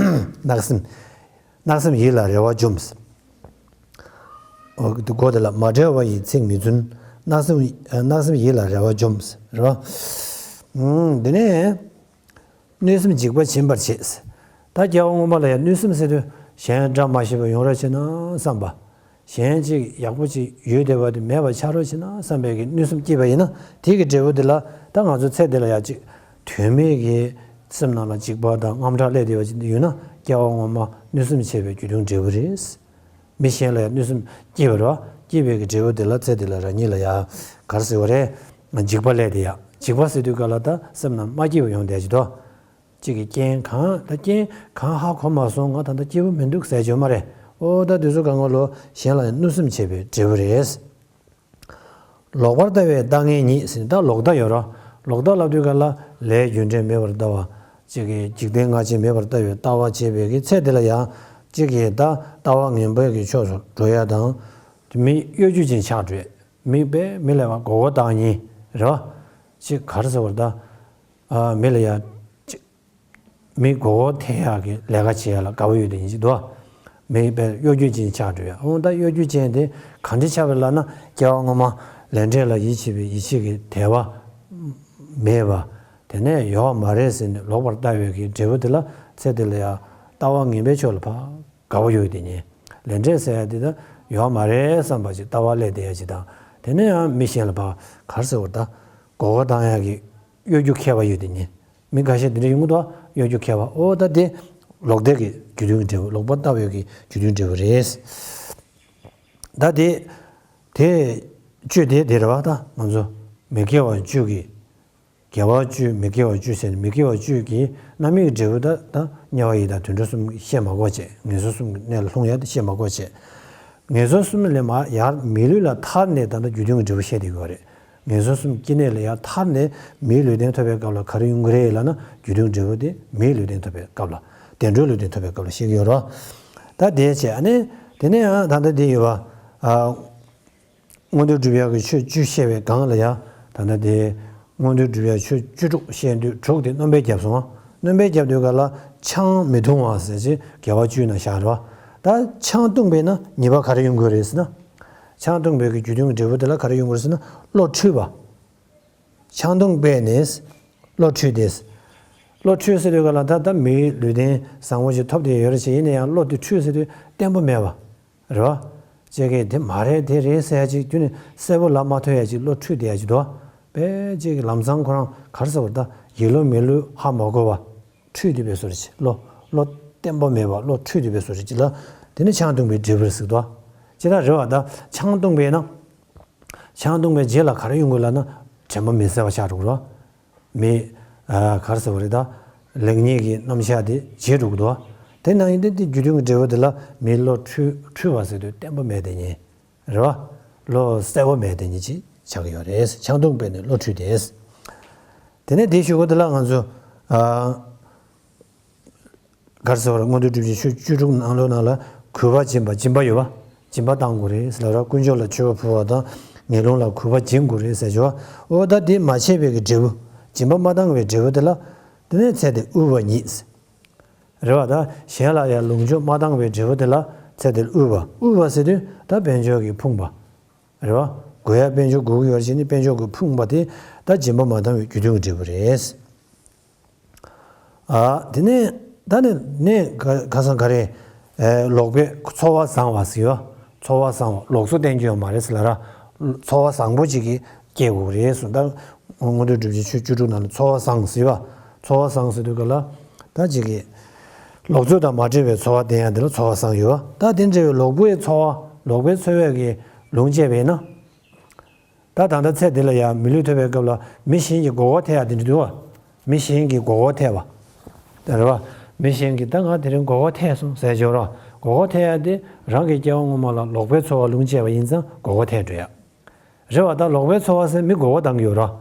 བརྣག་སེམས། བརྣག་སེམས་ཡིད་ལ་རེ་བ་འཇོམས། འོ་གོ་དེ་ལ་མ་བྲལ་བ་ཡི་ཚིག་མི་བཙུན། བརྣག་སེམས། བརྣག་སེམས་ཡིད་ལ་རེ་བ་འཇོམས། རེད་བ། ཨུམ། དེ་ནས་གནོད་སེམས་འཇིགས་པ་སྦྱིན་པར་བྱེད། ད་སྐྱེ་བ་སྔོན་མ་ལ་ཡང་གནོད་སེམས་ཟེར་དུས་གཞན་བཀྲ་མ་ཤིས་པ་ཡོང་རོགས་བྱེད་ན་བསམ་པ། གཞན་གཅིག་ཡག་པོ་ཅིག་ཡོད་བསྡད་པ་དེ་མེད་པ་ཆགས་རོགས་བྱེད་ན་བསམ་པའི་གི་གནོད་སེམས་སྐྱེས་པ་ཡིན་ན། དེ་གི་འབྲས་བུ་དེ་ལ་ད་ང་ཚོ་ཚེ་འདི་ལ་ཡང་ཅིག་དོན་མེད་ཀྱི་སེམས་ནང་ལ་འཇིགས་པ་དང་དངངས་སྐྲག་སླེབས་བསྡད་པ་ཅིག་ཡོད་ན། སྐྱེ་བ་སྔོན་མ་གནོད་སེམས་བྱས་པའི་རྒྱུ་མཐུན་འབྲས་བུ་རེད། མི་གཞན་ལ་ཡང་གནོད་སེམས་སྐྱེས་པ་རེད་བ། སྐྱེས་པའི་གི་འབྲས་བུ་དེ་ལ་ཚེ་འདི་ལ་རང་ཉིད་ལ་ཡང་ག་རེ་ཟེར་བ་རེད། འཇིགས་པ་སླེབས་བསྡད་ཡ། འཇིགས་པ་ཟེར་དུས་ག་ལ་ད་སེམས་ནང་མ་སྐྱིད་པ་ཡོང་བསྡད་ཀྱི་འདུག། གཅིག་གི་རྐྱེན་གང་ད་རྐྱེན་གང་ཧ་གོ་མ་སོང་། ང་ད་ལྟ་སྐྱིད་པོ་མི་འདུག་ཟེར་གྱི་ཡོད་མ་རེད། ཨོ་ད་དུས་ཚོད་གང་ག་ལོ་གཞན་ལ་གནོད་སེམས་བྱེད་པའི་འབྲས་བུ་རེད། ལོག་པར་ལྟ་བའི་ལྟ་ངན་ཉིད་ཟེར་ནས་ད་ལོག་ལྟ་ཡོད་ར། ལོག་ལྟ་ལབ་དུས་ག་ལ་ལས་རྒྱུ་འབྲས་མེད་པར་ལྟ་བ། གཅིག་གི་འཇིག་རྟེན་སྔ་ཕྱི་མེད་པར་ལྟ་བའི་ལྟ་བ་བྱེད་པའི་གི་ཚེ་འདི་ལ་ཡང་གཅིག་གི་ད་ལྟ་བ་ངན་པའི་གི་ཕྱོགས་སུ་འགྲོ་ཡ་དང་། མི་གཡོ་སྒྱུ་ཅན་ཆགས་འགྲོ་ཡ། མི་དཔེ་མི་ལ་ཡ་མགོ་སྐོར་བཏང་ཉིན་རེད་བ། ཅིག་ག་རེ་ཟེར་བ་རེད་ད། ཨ་མི་ལ་ཡ་ཅིག་མི་མགོ་སྐོར་འཐེན་ཡག་གི་ལས་ཀ་བྱེད་ཡག་ལ་དགའ་པོ་ཡོད་དེ་ཡིན་གྱི་འདུག། མི་དཔེ་གཡོ་སྒྱུ་ཅན་ཆགས་འགྲོ་ཡ། འོ་ད་གཡོ་སྒྱུ་ཅན་དེ་ག་འདྲ་ཆགས་པ་ལབ་ན། སྐྱེ་བ་སྔོན་མ་ལས་འབྲས་ལ་ཡིད་ཆེས་པའི་ཡིད་ཆེས་ཀྱི་དད་པ་མེད་པ། དེ་ནས་ཡོད་མ་རེད་ཟེར་ནས་ལོག་པར་ལྟ་བའི་གི་འབྲས་བུ་དེ་ལ་ཚེ་འདི་ལ་ཡ་ལྟ་བ་ངན་པའི་ཕྱོགས་ལ་ཕར་དགའ་པོ་ཡོད་དེ་ཉིད། ལས་འབྲས་ཟེར་ཡ་དེ་ད་ཡོད་མ་རེད་བསམ་པ་ཅིག་ལྟ་བ་སླེབས་བསྡད་ཡ་ཅིག་དང་། དེ་ནས་ཡང་མི་གཞན་ལ་ཕར་ག་རེ་ཟེར་བ་རེད་ད། མགོ་སྐོར་བཏང་ཡག་གི་གཡོ་སྒྱུ་མཁས་པ་ཡོད་དེ་ཉིད། མི་འགའ་ཤས་དེ་འདྲ་ཡོང་གི་འདུག། གཡོ་སྒྱུ་མཁས་པ། ཨོ་ད་དེ་ལོག་ལྟའི་གི་རྒྱུ་མཐུན་གྱི་འབྲས་བུ། ལོག་པར་ལྟ་བའི་གི་རྒྱུ་མཐུན་འབྲས་བུ་རེད། ད་དེ་དེ་བཅུ་དེ་དེ་རེད་བ། ད་ང་ཚོ་མི་དགེ་བ་བཅུ་གི། དགེ་བ་བཅུ། མི་དགེ་བ་བཅུ་ཟེར་ནས་མི་དགེ་བ་བཅུ་གི་རྣམ་སྨིན་གྱི་འབྲས་བུ་ད་ད་དམྱལ་བ་ཡི་དྭགས་དུད་འགྲོ་གསུམ་བཤད་མ་དགོས་བྱས། ངན་སོང་གསུམ་གྱི་གནས་ལ་ལྷུང་ཡ་དེ་བཤད་མ་དགོས་བྱས། ངན་སོང་གསུམ་ལས་མར་ཡར་མི་ལུས་ལ་ཐར་ནས་ད་ལྟ་རྒྱུ་མཐུན་གྱི་འབྲས་བུ་བཤད་བསྡད་ཡོད་རེད། ངན་སོང་གསུམ་སྐྱེ་གནས་ལ་ཡར་ཐར་ནས་མིའི་ལུས་རྟེན་ཐོབ་པའི་སྐབས་ལ་ག་རེ་ཡོང་གི་རེད་ལབ་ན། རྒྱུ་མཐུན་འབྲས་བུ་དེ་མིའི་ལུས་རྟེན་ཐོབ་པའི་སྐབས་ལ། བདེ་འགྲོའི་ལུས་རྟེན་ཐོབ་པའི་སྐབས་ལ་བཤད་ཀྱི་ཡོད་རེད། ད་དེ་བྱས་ཨ་ནི་དེ་ནས་ཡང་ད་ལྟ་དེ་ཡོད་པ། ཨ། མངོན་མཐོ་སྒྲུབ་ཡག་གི་ཆོས་བཅུ་བཤད་པའི་སྒང་ལ་ཡང་ད་ལྟ་དེ་མངོན་མཐོ་སྒྲུབ་ཡག་ཆོས་བཅུ་དྲུག་བཤད་དུས། དྲུག་དེ་སྣོན་པ་བརྒྱབ་སོང་བ། སྣོན་པ་བརྒྱབ་དུས་ག་ལ་ཆང་མི་འཐུང་བ་ཟེར་ཅིག་དགེ་བ་བཅུའི་ནང་བཞག་རེད་བ། ད་ཆང་བཏུངས་པས་ན་ཉེས་པ་ག་རེ་ཡོང་གི་རེད་ཟེར་ན། ཆང་བཏུངས་པའི་གི་རྒྱུ་མཐུན་གྱི་འབྲས་བུ་དེ་ལ་ག་རེ་ཡོང་གི་རེད་ཟེར་ན། བློ་འཁྲུལ་བ། ཆང་བཏུངས་པས་ནི་བློ་འཁྲུལ་ཏེ། བློ་འཁྲུལ་ཟེར་དུས་ག་ལ་ད་ད་མིའི་ལུས་རྟེན་བཟང་པོ་ཞིག་ཐོབ་བསྡད་ཡོད་རེད་ཅེས། ཡིན་ན་ཡང་བློ་དེ་འཁྲུལ་ཟེར་དུས་བརྟན་པོ་མེད་པ། རེད་བ། ཅིག་གིས་དེ་མ་རེད་དེ་རེད་ཟེར་ཡ་ཅིག་ཁྱོན་ནས་གསལ་པོ་ལབ་མ་ཐུབ་ཡ་ཅིག་བློ་འཁྲུལ་བསྡད་ཡ་ཅིག་འདུག། དཔེ་ཅིག་གི་ལམ་སང་ཁོ་རང་ག་རེ་ཟེར་བ་རེད་ད། ཡིད་བློ་མི་བློ་ཧ་མ་གོ་བ། འཁྲུལ་བསྡད་པའི་བཟོ་འདྲ་ཅིག། བློ་བློ་བརྟན་པོ་མེད་པ། བློ་འཁྲུལ་བསྡད་པའི་བཟོ་འདྲ་ཅིག་ལ། དེ་ནི་ཆང་བཏུངས་པའི་འབྲས་བུ་རེད་ཟེར་འདུག། ཅི་ལྟར་རེད་བ། ད་ཆང་བཏུངས་པས་ན། ཆང་བཏུངས་པའི་རྗེས་ལ་ག་རེ་ཡོང་གི་ལབ་ན། དྲན་པ་མི་གསལ་བ་ཆགས་འགྲོ་གི་རེད་བ། མི། ཨ། ག་རེ་ཟེར་བ་རེད་ད། ལེགས་ཉེས་ཀྱི་རྣམ་གཞག་དེ་བརྗེད་འགྲོ་གི་འདུག། དེ་ནང་བཞིན་དེ་དེ་རྒྱུ་མཐུན་གྱི་འབྲས་བུ་དེ་ལ་མི་བློ་འཁྲུལ་འཁྲུལ་བ་ཟེར་དུས་བརྟན་པོ་མེད་དེ་ཉིད། རེད་བ། བློ་གསལ་པོ་མེད་དེ་ཉིད་ཅིག་ཆགས་ཀྱི་ཡོད་རེད། ཆང་བཏུངས་པས་ནི་བློ་འཁྲུལ་ཏེ། དེ་ནས་དེའི་གཞུག་གུ་དེ་ལ་ང་ཚོ། ཨ། ག་རེ་ཟེར་བ་རེད། མངོན་མཐོ་སྒྲུབ་ཀྱི་ཆོས་བཅུ་དྲུག་ནང་ལོགས་ནང་ལ་གུས་པ་སྦྱིན་པ། སྦྱིན་པ་ཡོད་པ། སྦྱིན་པ་གཏང་དགོས་རེད་ཟེར་ལབ་ར། དཀོན་མཆོག་ལ་མཆོད་པ་ཕུལ་བ་དང་ངན་སློང་ལ་གུས་པ་སྦྱིན་དགོས་རེད་ཟེར་བྱས་པ། འོ་ད་དེ་མ་བྱས་པའི་གི་འབྲས་བུ། སྦྱིན་པ་མ་བཏང་བའི་འབྲས་བུ་དེ་ལ། དེ་ནས་ཚེ་འདི་དབུལ་བ་ཉིད། རེད་བ། ད་གཞན་ལ་ཡང་ལོངས་སྤྱོད་མ་བཏང་བའི་འབྲས་བུ་དེ་ལ་ཚེ་འདིར་དབུལ་བ། དབུལ་བ་ཟེར་དུས་ད་དཔལ་འབྱོར་གྱིས་ཕོངས་པ། རེད་བ། དགོས་ཡ་དཔལ་འབྱོར་དགོས་ཀྱི་ཡོད་རེད་ཅེས་ནི་དཔལ་འབྱོར་གྱིས་ཕོངས་པ་དེ་ད་སྦྱིན་པ་མ་བཏང་བའི་རྒྱུ་མཐུན་གྱི་འབྲས་བུ་རེད། ཨ། དེ་ནས་ད་ནི་ནས་ག་ག་སང་ག་རེ། ཨེ། ལོག་པའི་འཚོ་བ་བཟང་བ་ཟེར་བ། འཚོ་བ་བཟང་བ། ལོགས་སུ་བསྟན་རྒྱུ་ཡོད་མ་རེད་ཟེར་ལབ་ར། ཚོར་བ་བཟང་པོ་ཅིག་གི་སྐྱེ་དགོས་རེད་གསུངས། ད་མངོན་མཐོ་སྒྲུབ་བྱེད་ཆོས་བཅུ་དྲུག་ནང་ལ་ཚོར་བ་བཟང་ཟེར་བ། ཚོར་བ་བཟང་ཟེར་དུས་ག་ལ་ད་ཅིག་གི་ལོག་འཚོ་དང་མ་བྲལ་བའི་ཚོར་བ་ལྡན་ཡ་དེ་ལ་ཚོར་བ་བཟང་ཡོད་པ། ད་དེ་འདྲ་བའི་ལོག་པའི་ཚོར་བ། ལོག་པའི་ཚོར་བའི་གི་ལུང་བཅད་པས་ན། ད་ད་ལྟ་ཚེ་འདི་ལ་ཡང་མི་ལུས་ཐོབ་པའི་སྐབས་ལ་མི་གཞན་གྱིས་མགོ་སྐོར་ཐེབས་ཡ་དེ་འདྲ་འདུག་བ། མི་གཞན་གྱིས་མགོ་སྐོར་ཐེབས་པ། རེད་བ། མི་གཞན་གྱིས་ད་ང་དེ་རིང་མགོ་སྐོར་ཐེབས་སོང་ཟེར་འཇོག་ར། མགོ་སྐོར་ཐེབས་ཡ་དེ་རང་གི་སྐྱེ་བ་སྔོན་མ་ལ་ལོག་པའི་ཚོར་བ་ལུང་བཅད་པ་ཡིན་ཙང་མགོ་སྐོར་ཐེབས་འགྲོ་ཡ། རེད་བ། ད་ལོག་པའི་ཚོར་བ་ཟེར་མི་མགོ་སྐོར་བཏང་གི་ཡོད་ར།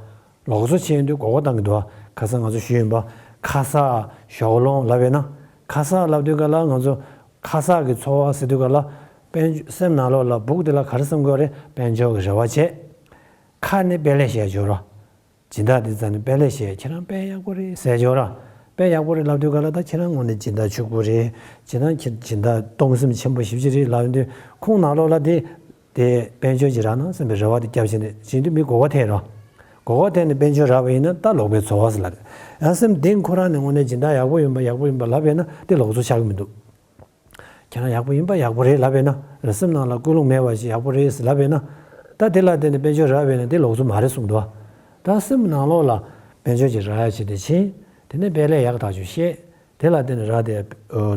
ལོག་འཚོ་བྱེད་ཡོང་དུས་མགོ་སྐོར་བཏང་གི་འདུག་བ། ཁ་སང་ང་ཚོ་ཞུས་ཡིན་པ། ཁ་ཟས་ཞོགས་ལོང་ལབ་པས་ན། ཁ་ཟས་ལབ་དུས་ག་ལ་ང་ཚོ་ཁ་ཟས་ཀྱི་ཚོར་བ་ཟེར་དུས་ག་ལ། དཔལ་འབྱོར་སེམས་ནང་ལོགས་ལ་སྦུག་དེ་ལ་ག་རེ་བསམ་དགོས་རེད། དཔལ་འབྱོར་གྱི་རེ་བ་བྱས། ཁ་ནས་དཔལ་ལས་བཤད་འཇོག་ར། སྦྱིན་བདག་དེ་རྩ་ནས་དཔལ་ལས་བཤད། ཁྱེད་རང་དཔལ་ཡག་པོ་རེད་ཟེར་འཇོག་ར། དཔལ་ཡག་པོ་རེད་ལབ་དུས་ག་ལ། ད་ཁྱེད་རང་ངོ་ནས་སྦྱིན་བདག་ཕྱུག་པོ་རེད། ཁྱེད་རང་ཁྱེད་སྦྱིན་བདག་གཏོང་སེམས་ཆེན་པོ་ཞེ་པོ་ཅིག་རེད་ལབ་དུས་ཁོང་ནང་ལོགས་ལ་དེ། དེ་དཔལ་འབྱོར་གྱི་རག་ན་བསམ་པའི་རེ་བ་དེ་བརྒྱབ་བྱས་ནས་བྱེད་དུས་མི་མགོ་སྐོར་ཐེབས་ར། མགོ་སྐོར་ཐེབས་ནས་དཔལ་འབྱོར་རག་པ་ཡིན་ན་ད་ལོག་པའི་ཚོར་བ་ཟེར་ལབ་རེད། ཡང་སེམས་གཏིང་ཁོ་རང་ནས་དངོས་གནས་སྦྱིན་བདག་ཡག་པོ་ཡིན་པ་ཡག་པོ་ཡིན་པ་ལབ་པས་ན་དེ་ལོག་འཚོ་ཆགས་ཀྱི་མི་འདུག་ཁྱེད་རང་ཡག་པོ་ཡིན་པ་ཡག་པོ་རེད་ལབ་པས་ན། རང་སེམས་ནང་ལ་ཀུན་སློང་མེད་པ་ཞིག་ཡག་པོ་རེད་ཟེར་ལབ་པས་ན། ད་དེ་ལ་བརྟེན་ནས་དཔལ་འབྱོར་རག་པས་ན་དེ་ལོག་འཚོ་མ་རེད་གསུངས་འདུག་ད་སེམས་ནང་ལོགས་ལ་དཔལ་འབྱོར་ཅིག་རག་ཡ་ཆེད་དུ་ཕྱིན། དེ་ནས་དཔལ་ལས་ཡག་ཐག་ཆོད་བཤད། དེ་ལ་བརྟེན་ནས་རག་དེ་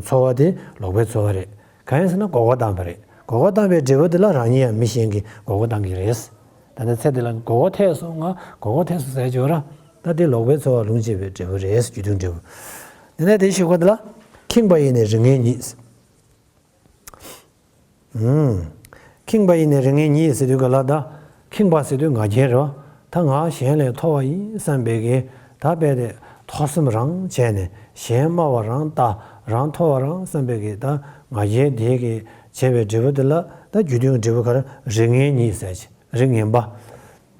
ཚོར་བ་དེ་ལོག་པའི་ཚོར་བ་རེད། གང་ཡིན་ཟེར་ན་མགོ་སྐོར་བཏང་བ་རེད། མགོ་སྐོར་བཏང་བའི་འབྲས་བུ་དེ་ལ་རང་ཉིད་ཡང་མི་གཞན་གྱིས་མགོ་སྐོར་བཏང་གི་རེད། ད་ལྟ་ཚེ་འདི་ལ་མགོ་སྐོར་ཐེབས་སོང་། ང་མགོ་སྐོར་ཐེབས་སོང་ཟེར་གྱི་ཡོད་ར། ད་དེ་ལོག་པའི་ཚོར་བ་ལུང་བྱེད་པའི་འབྲས་བུ་རེད། རྒྱུ་མཐུན་འབྲས་བུ། དེ་ནས་དེ་ཞིག་གོ་དེ་ལ། ཁེངས་པ་ཡིས་ནི་རིགས་ངན་ཉིད། ཨུམ། ཁེངས་པ་ཡིས་ནི་རིགས་ངན་ཉིད་ཟེར་དུས་ག་ལ་ད། ཁེངས་པ་ཟེར་དུས་ང་རྒྱལ་རེད་བ། ད་ང་གཞན་ལས་མཐོ་བ་ཡིན་བསམ་པའི་གི། ད་དཔེ་དེ་མཐོ་སེམས་རང་བྱས་ནས་གཞན་དམའ་བ་རང་ལྟ། རང་མཐོ་བ་རང་བསམ་པའི་གི་ད་ང་རྒྱལ་དེ་གི་བྱས་པའི་འབྲས་བུ་དེ་ལ་ད་རྒྱུ་མཐུན་གྱི་འབྲས་བུ་ག་རེ། རིགས་ངན་ཉིད་ཟེར་ཅིག་རིགས་ངན་པ།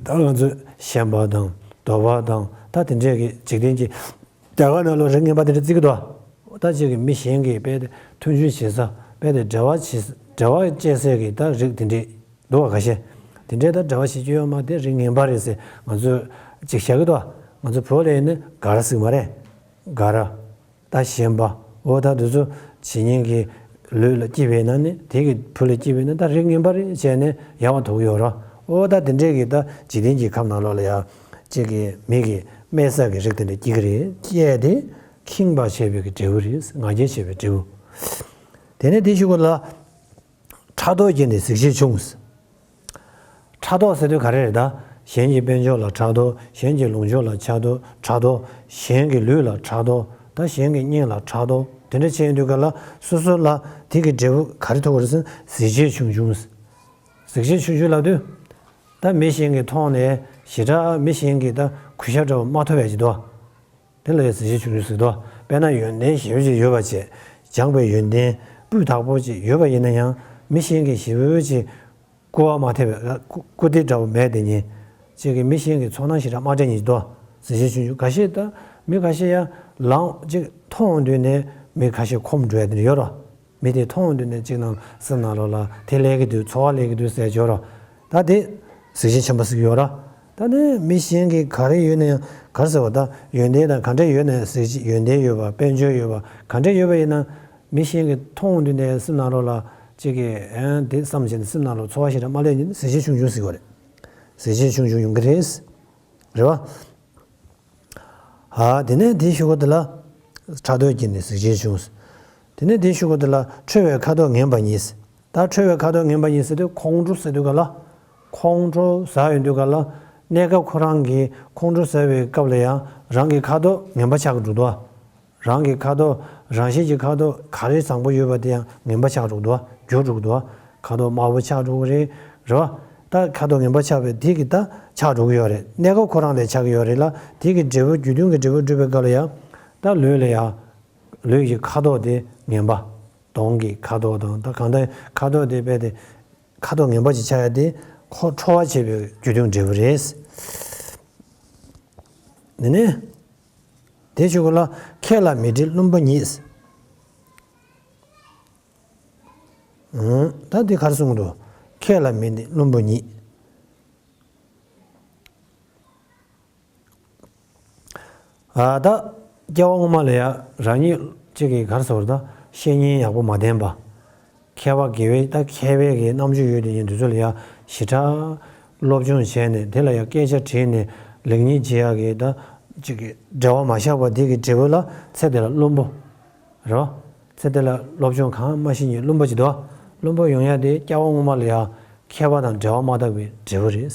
ད་ང་ཚོས་ཞེན་པ་དང་འདོད་པ་དང་ད་དེ་འདྲས་ཀྱི་འཇིག་རྟེན་གྱི་རྒྱ་གར་ནང་ལ་རིགས་ངན་པ་དེ་འདྲ་བརྩི་གི་འདུག་ད་ཅིག་གི་མི་གཞན་གྱིས་དཔེ་དེ་མཐུན་སྦྱོར་བྱེད་ས། དཔེ་དེ་འབྲེལ་བ་བྱེད་འབྲེལ་བ་བཅད་སའི་གི་ད་རིགས་དེ་འདྲས་འདུག་བ། ཁ་ཤས་དེ་འདྲས་ད་འབྲེལ་བ་བྱེད་རྒྱུ་ཡོད་མ་དེ་རིགས་ངན་པ་རེད་ཟེར་ང་ཚོས་ཅིག་བཞག་གི་འདུག་ང་ཚོ་བོད་ལ་ཡིན་ན་ག་ར་ཟེར་གི་མ་རེད། ག་ར། ད་ཞེན་པ། འོ་ད་དེ་ཚོ་བྱེད་མཁན་གྱི་ལུས་ལ་སྐྱེས་པས་ན་ནི་དེ་གི་བུ་ལ་སྐྱེས་པས་ན་ད་རིགས་ངན་པ་རེད་བྱས་ནས་ཡང་བ་དོགས་ཡོད་ར། འོ་ད་དེ་འདྲས་ཀྱི་ད་འཇིག་རྟེན་གྱི་ཁམས་ནང་ལོགས་ལ་ཡ། གཅིག་གི་མི་གི་དམན་ས་གི་རིགས་དེ་འདྲ་སྐྱེ་གི་རེད། སྐྱེས་དེ་ཁེངས་པ་བྱས་པའི་གི་འབྲས་བུ་རེད། ང་རྒྱལ་བྱས་པའི་འབྲས་བུ། དེ་ནས་དེ་ཞུ་གོ་ལ། ཕྲག་དོག་སྐྱེས་ནས་གཟི་བརྗིད་ཆུང་། ཕྲག་དོག་ཟེར་དུས་ག་རེ་རེད་ད། གཞན་གྱི་དཔལ་འབྱོར་ལ་ཕྲག་དོག་གཞན་གྱི་ལོངས་སྤྱོད་ལ་ཕྲག་དོག་ཕྲག་དོག་གཞན་གྱི་ལུས་ལ་ཕྲག་དོག་ད་གཞན་གྱི་གཉེན་ལ་ཕྲག་དོག་དེ་འདྲ་བྱས་ཡོང་དུས་ག་ལ་སོ་སོ་ལ་དེ་གི་འབྲས་བུ་ག་རེ་ཐོབ་ཀྱི་རེད་ཟེར་ན་གཟི་བརྗིད་ཆུང་ཆུང་། གཟི་བརྗིད་ཆུང་ཆུང་ལབ་དུས། ད་མི་གཞན་གྱིས་མཐོང་ནས་ཞེ་དྲག་མི་གཞན་གྱིས་ད་གུས་ཞབས་འདྲ་བོ་མ་ཐོབ་ཡ་ཅིག་འདུག་དེ་ལ་ཡང་གཟི་བརྗིད་ཆུང་ཆུང་ཟེར་དོ། དཔེར་ན་ཡོན་ཏན་ཞེ་པོ་ཅིག་ཡོད་པ་བྱས། སྦྱངས་པའི་ཡོན་ཏན་སྤུས་དག་པོ་ཅིག་ཡོད་པ་ཡིན་ན་ཡང་མི་གཞན་གྱིས་ཞེ་པོ་ཅིག་སྐུར་བ་མ་ཐེབས་པའི་སྐུ་སྐུར་དེ་འདྲ་བོ་མེད་དེ་ཉིད། ཅིག་གིས་མི་གཞན་གྱི་ཚོར་སྣང་ཞེ་དྲག་མ་སྤྲད་ཉིད་དོ། གཟི་བརྗིད་ཆུང་ཆུང་། འགའ་ཤས་ད་མི་འགའ་ཤས་ཡང་ལངས་ཅིག་མཐོང་དུས་ནས་མི་ཁ་ཤས་ཁོམ་འགྲོ་ཡ་དེ་འདྲ་ཡོད་རོ། མི་དེ་མཐོང་དུས་ནས་གཅིག་ནང་སེམས་ནང་ལོགས་ལ་དེ་སླེབས་ཀྱི་འདུག་ཚོར་བ་སླེབས་ཀྱི་འདུག་ཟེར་འཇོག་རོགས། ད་དེ་གཟི་བརྗིད་ཆེན་པོ་ཟེར་གྱི་ཡོད་ར། ད་ནི་མི་གཞན་གྱི་ག་རེ་ཡོད་ན་ཡང་ག་རེ་ཟེར་བ་ད་ཡོན་ཏན་དང་ག་འདྲ་ཡོད་ན་ཡང་གཟི་བརྗིད་ཡོན་ཏན་ཡོད་པ་དཔལ་འབྱོར་ཡོད་པ་ག་འདྲ་ཡོད་པ་ཡིན་ན་མི་གཞན་གྱིས་མཐོང་དུས་ནས་སེམས་ནང་ལོགས་ལ་གཅིག་གིས་ཨ་དེ་བསམ་བྱས་ནས་སེམས་ནང་ལོགས་ཚོར་བ་ཞིག་ར་མ་སླེབས་ཉིན་གཟི་བརྗིད་ཆུང་ཆུང་ཟེར་གྱི་ཡོད་རེད། གཟི་བརྗིད་ཆུང་ཆུང་ཡོང་གི་རེད། རེད་བ། ཨ་དེ་ནས་དེའི་གཞུག་གུ་དེ་ལ། ཕྲག་དོག་སྐྱེས་ནས་གཟི་བརྗིད་ཆུང་། དེ་ནས་དེའི་གཞུག་གུ་དེ་ལ་ཁྲོ་བའི་ཁ་དོག་ངན་པ་ཉིད། ད་ཁྲོ་བའི་ཁ་དོག་ངན་པ་ཉིད་ཟེར་དུས་ཁོང་ཁྲོ་ཟེར་དུས་ག་ལ། ཁོང་ཁྲོ་ཟ་ཡོང་དུས་ག་ལ། གནས་སྐབས་ཁོ་རང་གིས་ཁོང་ཁྲོ་ཟ་བའི་སྐབས་ལ་ཡང་རང་གི་ཁ་དོག་ངན་པ་ཆགས་འགྲོ་འདུག་རང་གི་ཁ་དོག་རང་བཞིན་གྱི་ཁ་དོག་ག་རེ་བཟང་པོ་ཡོད་པ་དེ་ཡང་ངན་པ་ཆགས་འགྲོ་འདུག་བ། འགྱུར་འགྲོ་འདུག་བ། ཁ་དོག་དམར་པོ་ཆགས་འགྲོ་གི་རེད། རེད་བ། ད་ཁ་དོག་ངན་པ་ཆགས་པའི་དེ་གི་ད་ཆགས་འགྲོ་གི་ཡོད་རེད། གནས་སྐབས་ཁོ་རང་ལས་ཆགས་ཀྱི་ཡོད་རེད་ལ། དེ་གི་འབྲས་བུ་རྒྱུ་མཐུན་གྱི་འབྲས་བུ་སྒྲུབ་པའི་སྐབས་ལ་ཡང་། ད་ལུས་ལ་ཡང་། ལུས་ཀྱི་ཁ་དོག་དེ་ངན་པ། གདོང་གི་ཁ་དོག་དང་ད་གང་ལྟར་ཁ་དོག་དེ་དཔེ་དེ། ཁ་དོག་ངན་པ་ཅིག་ཆགས་ཡ་དེ་ཁོ་ཁྲོ་བ་བྱེད་པའི་རྒྱུ་མཐུན་འབྲས་བུ་རེད། དེ་ནས། དེ་གཞུག་གུ་ལ་ཁས་ལ་མི་འགྲིག་བླུན་པོ་ཉིད། ཨང་། ད་འདི་ག་རེ་གསུང་གི་འདུག་ཁས་ལ་མི་འགྲིག་བླུན་པོ་ཉིད། ཨ་ད་སྐྱེ་བ་སྔོན་མ་ལ་ཡ་རང་ཉིད་གཅིག་གིས་ག་རེ་ཟེར་བ་ད་བཤེས་གཉེན་ཡག་པོ་མ་ལྡན་པ། མཁས་པ་དགེ་བའི་ད་མཁས་པའི་གི་རྣམ་དཔྱོད་ཡོད་དེ་ཉིད་འདི་ཚོ་ལ་ཡ་ཞེ་དྲག་ སློབ་སྦྱོང་བྱས་ནས་དེ་ལ་ཡང་སྐད་ཆ་དྲིས་ནས་ལེགས་ཉེས་འབྱེད་ཡག་གི་ད་ཅིག་གི་འབྲེལ་བ་མ་བཞག་པ་དེ་གི་འབྲས་བུ་ལ་ཚེ་འདི་ལ་བླུན་པོ་རེད་བ། ཚེ་འདི་ལ་སློབ་སྦྱོང་གང་མ་ཤེས་མཁན་བླུན་པོ་ཅིག་འདུག་བ། བླུན་པོ་ཡོང་ཡ་དེ་སྐྱེ་བ་སྔོན་མ་ལ་ཡང་མཁས་པ་དང་འབྲེལ་བ་མ་བཏགས་པའི་འབྲས་བུ་རེད།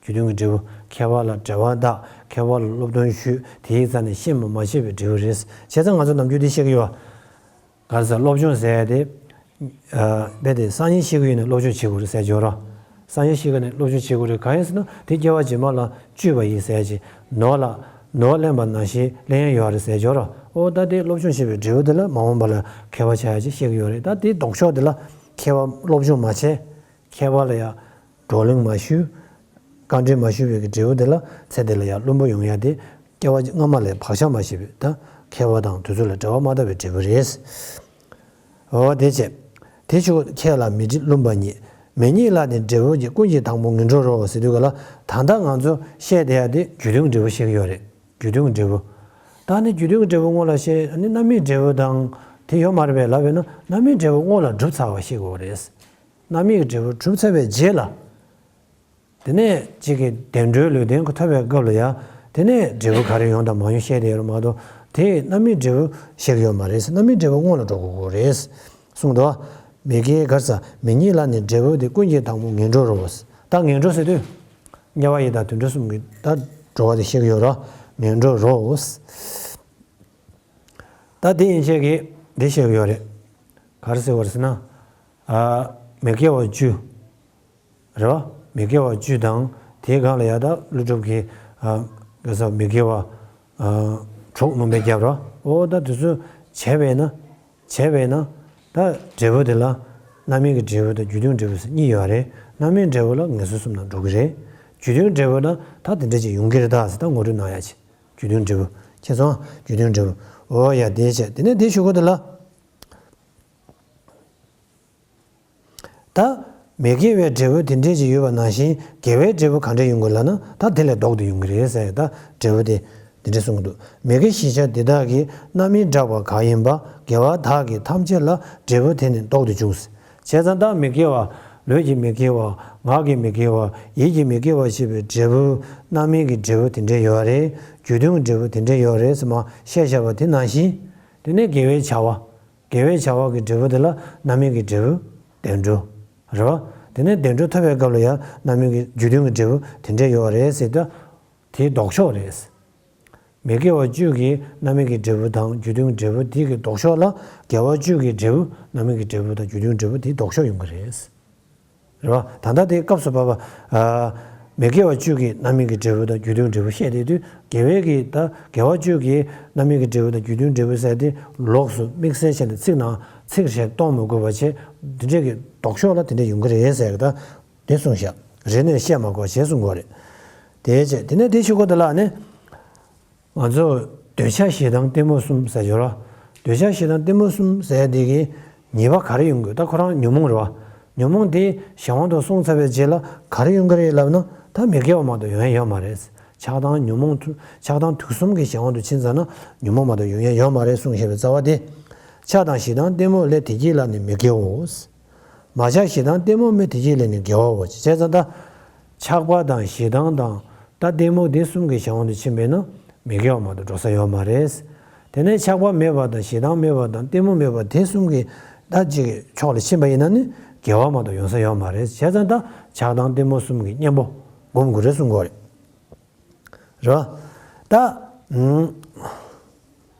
རྒྱུ་མཐུན་གྱི་འབྲས་བུ། མཁས་པ་ལ་འབྲེལ་བ་བཏགས། མཁས་པ་ལ་སློབ་སྟོན་ཞུས། དེའི་རྩ་ནས་ཤེས་པ་མ་ཤེས་པའི་འབྲས་བུ་རེད། བྱས་ཙང་ང་ཚོ་ནམ་རྒྱུན་འདི་བཤད་ཀྱི་ཡོད་བ། ག་རེ་ཟེར། སློབ་སྦྱོང་ཟེར་ཡ་དེ། ཨ། རྦད་དེ་སང་ཉིན་ཤེས་ཀྱི་ཡོད་ནས་སློབ་སྦྱོང་བྱེད་དགོས་རེད་ཟེར་ཡ་ཅིག་ཡོད་རེད། སང་ཉིན་ཤེས་ཀྱི་ནས་སློབ་སྦྱོང་བྱེད་དགོས་རེད། གང་ཡིན་ཟེར་ན་དེ་སྐྱེ་བ་རྗེས་མ་ལ་བཅོས་པ་ཡིན་ཟེར་ཡ་ཅིག་ནོར་ལ་ནོར་ལེན་པ་ནང་བཞིན་ལེན་ཡ་ཡོད་རེད་ཟེར་ཡ་ཅིག་ཡོད་རེད། ཨོ་ད་དེ་སློབ་སྦྱོང་བྱས་པའི་འབྲས་བུ་དེ་ལ་མ་འོངས་པ་ལ་མཁས་པ་ཆགས་ཡ་ཅིག་བཤད་ཀྱི་ཡོད་རེད། ད་དེ་ལྡོག་ཕྱོགས་དེ་ལ་མཁས་པ་སློབ་སྦྱོང་མ་བྱས། མཁས་པ་ལ་ཡ་བགྲོ་གླེང་མ་ཞུས། བཀའ་འདྲི་མ་ཞུས་པའི་གི་འབྲས་བུ་དེ་ལ་ཚེ་འདི་ལ་ཡང་བླུན་པོ་ཡོང་ཡ་དེ་སྐྱེ་བ་སྔ་མ་ལས་བག་ཆགས་མ་བཞེས་པའི་ད་མཁས་པ་དང་དེ་ཚོ་ལ་འབྲེལ་བ་མ་བཏགས་པའི་འབྲས་བུ་རེད། འོ་དེ་བྱས། དེ་ཕྱོགས་ཁས་ལ་མི་འདྲི་བླུན་པ་ཉིད། མེ་ཉིད་ལ་ནི་འབྲས་བུ་གཅིག །ཀུན་གྱི་དང་པོ་ངན་འགྲོར་རོ་ཟེར་དུས་ག་ལ་ད་ལྟ་ང་ཚོ་བཤད་བསྡད་ཡ་དེ་རྒྱུ་མཐུན་གྱི་འབྲས་བུ་བཤད་ཀྱི་ཡོད་རེད། རྒྱུ་མཐུན་གྱི་འབྲས་བུ། ད་ནི་རྒྱུ་མཐུན་གྱི་འབྲས་བུ་སྔོན་ལ་བཤད་ཨ་ནི་རྣམ་སྨིན་འབྲས་བུ་དང་དེ་ཡོད་མ་རེད་པས་ལབ་པས་ན་རྣམ་སྨིན་འབྲས་བུ་སྔོན་ལ་གྲུབ་ཚར་བ་བཤད་དགོས་རེད། རྣམ་སྨིན་གྱི་འབྲས་བུ་གྲུབ་ཚར་བའི་རྗེས་ལ། དེ་ནས་གཅིག་གི་བདེ་འགྲོའི་ལུས་རྟེན་ཐོབ་པའི་སྐབས་ལ་ཡང་དེ་ནས་འབྲས་བུ་ག་རེ་ཡོང་དང་མ་ཡོང་བཤད་དེ་ཡོད་རེད་མ་གཏོགས་དེ་རྣམ་སྨིན་འབྲས་བུ་བཤད་ཀྱི་ཡོད་མ་རེད། རྣམ་སྨིན་འབྲས་བུ་སྔོན་ལ་འགྲོ་དགོས་ཀྱི་རེད། གསུངས་འདུག་མེ་ཀའི་གར་ས་མེ་ཉིད་ལ་ནི་འབྲས་བུ་དེ་ཀུན་གྱི་དང་པོ་ངན་འགྲོར་རོ། ད་ངན་འགྲོ་ཟེར་དུས་དམྱལ་བ་ཡི་དྭགས་དུད་འགྲོ་གསུམ་གྱི་ད་འགྲོ་བ་དེ་བཤད་ཀྱི་ཡོད་རེད། ངན་འགྲོར་རོ། ད་དེ་ཡན་ཆད་ཀྱིས་འདི་བཤད་ཀྱི་ཡོད་རེད། ག་རེ་ཟེར་བ་རེད་ཟེར་ན། ཨ། མི་དགེ་བ་བཅུ། རེད་བ། མི་དགེ་བ་བཅུ་དང་དེའི་སྒང་ལ་ཡ་ད་ཀླུ་སྒྲུབ་ཀྱིས། ཨ། ག་ས་མི་དགེ་བ། ཨ། དྲུག་ནོམ་པའི་རྒྱབ་ར། ཨོ་ད་དེ་ཚོ་བྱས་པས་ན། བྱས་པས་ན། ད་འབྲས་བུ་དེ་ལ། རྣམ་སྨིན་གྱི་འབྲས་བུ་དང་རྒྱུ་མཐུན་འབྲས་བུ་ཟེར་གཉིས་ཡོད་རེད། རྣམ་སྨིན་འབྲས་བུ་ལ་ངན་སོང་གསུམ་ནང་འགྲོ་གི་རེད། རྒྱུ་མཐུན་འབྲས་བུ་ལ་ད་དེ་འདྲ་ཅིག་ཡོང་གི་རེད་ད་ཟེར་ད་ངོ་སྤྲོད་གནང་ཡ་ཅིག་རྒྱུ་མཐུན་འབྲས་བུ། ཁྱེད་ཚོ་རྒྱུ་མཐུན་འབྲས་བུ། ཨོ་ཡ་དེ་བྱས་དེ་ནས་དེ་ཞུ་གོ་དེ་ལ། ད། མི་དགེ་བའི་འབྲས་བུ་དེ་འདྲས་ཅིག་ཡོད་པ་ནང་བཞིན་དགེ་བའི་འབྲས་བུ་ག་འདྲས་ཡོང་གི་ལབ་ན་ད་དེ་ལས་ལྡོག་སྟེ་ཡོང་གི་རེད་ཟེར་ད་འབྲས་བུ་དེ་འདི་འདྲས་གསུང་གི་འདུག་མི་དགེ་བཞི་ཆ་འདི་དག་གི་རྣམ་སྨིན་བསྒྲགས་པ་གང་ཡིན་པ་དགེ་བ་དག་གི་ཐམས་ཅད་ལ་འབྲས་བུ་དེ་ནི་ལྡོག་ཏུ་འབྱུང་། བྱས་ཙང་ད་མི་དགེ་བ། ལུས་ཀྱི་མི་དགེ་བ། ངག་གི་མི་དགེ་བ། ཡིད་ཀྱི་མི་དགེ་བ་ཞེས་པའི་འབྲས་བུ། རྣམ་སྨིན་གྱི་འབྲས་བུ་དེ་འདྲས་ཡོད་རེད། རྒྱུ་མཐུན་གྱི་འབྲས་བུ་དེ་འདྲས་ཡོད་རེད་ཟེར་མ་བཤད་བཞག་པ་དེ་ནང་བཞིན། དེ་ནས་དགེ་བའི་བྱ་བ། དགེ་བའི་བྱ་བ་གི་འབྲས་བུ་དེ་ལ་རྣམ་སྨིན་གྱི་འབྲས་བུ་བདེ་འགྲོ། རེད་བ། དེ་ནས་བདེ་འགྲོ་ཐོབ་པའི་སྐབས་ལ་ཡང་རྣམ་སྨིན་གྱི་རྒྱུ་མཐུན་གྱི་འབྲས་བུ་དེ་འདྲས་ཡོད་རེད་ཟེར་ད། དེའི་ལྡོག་ཕྱོགས་རེད། མི་དགེ་བ་བཅུ་གི་རྣམ་སྨིན་གྱི་འབྲས་བུ་དང་རྒྱུ་མཐུན་གྱི་འབྲས་བུ་དེ་གི་ལྡོག་ཕྱོགས་ལ་དགེ་བ་བཅུ་གི་འབྲས་བུ་རྣམ་སྨིན་གྱི་འབྲས་བུ་དང་རྒྱུ་མཐུན་འབྲས་བུ་དེའི་ལྡོག་ཕྱོགས་ཡོང་གི་རེད། རེད་བ། ད་ལྟ་དེ་སྐབས་སུ་བབ་པ། ཨ། མི་དགེ་བ་བཅུ་གི་རྣམ་སྨིན་གྱི་འབྲས་བུ་དང་རྒྱུ་མཐུན་འབྲས་བུ་བཤད་དེ་དུས་དགེ་བའི་གི་ད་དགེ་བ་བཅུ་གི་རྣམ་སྨིན་གྱི་འབྲས་བུ་དང་རྒྱུ་མཐུན་འབྲས་བུ་ཟེར་དེ་ལོགས་སུ་དམིགས་བསལ་བྱས་ནས་ཚིག་ནང་ཚིག་བཞིན་གཏོང་མི་དགོས་པ་བྱས་འདི་འདྲས་ཀྱི་ལྡོག་ཕྱོགས་ལ་དེ་འདྲས་ཡོང་གི་རེད་ཟེར་གི་ད་དེ་གསུངས་ཤག་རེ་ནས་བཤད་མ་དགོས་ཞེས་གསུང་གི་རེད། དེ་བྱས་དེ་ནས་དེ་ཞུ་གོ་དེ་ལ་ནི། ང་ཚོ་འདོད་ཆགས་ཞེ་སྡང་གཏི་མུག་གསུམ་ཟེར་ཡོད་ར། འདོད་ཆགས་ཞེ་སྡང་གཏི་མུག་གསུམ་ཟེར་དེ་གི་ཉེས་པ་ག་རེ་ཡོང་དགོས་ད་ཁོ་རང་ཉོན་མོངས་རེད་བ། ཉོན་མོངས་དེ་གཞན་དབང་དུ་སོང་ཚར་བའི་རྗེས་ལ་ག་རེ་ཡོང་གི་རེད་ལབ་ན་ད་མི་དགེ་བ་མ་གཏོགས་ཡོང་ཡ་ཡོད་མ་རེད། ཆགས་སྡང་ཉོན་མོངས་དུ་ཆགས་སྡང་དུག་གསུམ་གྱི་གཞན་དབང་དུ་ཕྱིན་ཚར་ན་ཉོན་མོངས་མ་གཏོགས་ཡོང་ཡ་ཡོད་མ་རེད་གསུངས་བཞག་པའི་རྩ་བ་དེ། ཆགས་སྡང་ཞེ་སྡང་གཏི་མུག་ལས་དེ་གཉིས་ལ་ནི་མི་དགེའོ། མ་ཆགས་ཞེ་སྡང་གཏི་མུག་མེད་དེ་གཉིས་ལས་ནི་དགེའོ། བྱས་ཙང་ད། ཆགས་པ་དང་ཞེ་སྡང་དང་ད་གཏི་མུག་འདི་གསུམ་གྱི་གཞན་དབང་དུ་ཕྱིན་པས་ན་མི་དགེ་བ་མ་གཏོགས་འགྲོ་ས་ཡོད་མ་རེད། དེ་ནས་ཆགས་པ་མེད་པ་དང་ཞེ་སྡང་མེད་པ་དང་གཏི་མུག་མེད་པ་དེ་གསུམ་གྱི་ད་ཅིག་ཕྱོགས་ལ་ཕྱིན་པ་ཡིན་ན་ནི་དགེ་བ་མ་གཏོགས་ཡོང་ས་ཡོད་མ་རེད། བྱས་ཙང་ད་ཆགས་སྡང་གཏི་མུག་གསུམ་གྱི་གཉེན་པོ་སྒོམ་དགོས་རེད་གསུང་གི་ཡོད་རེད། རེད་བ། ད། ཨུམ།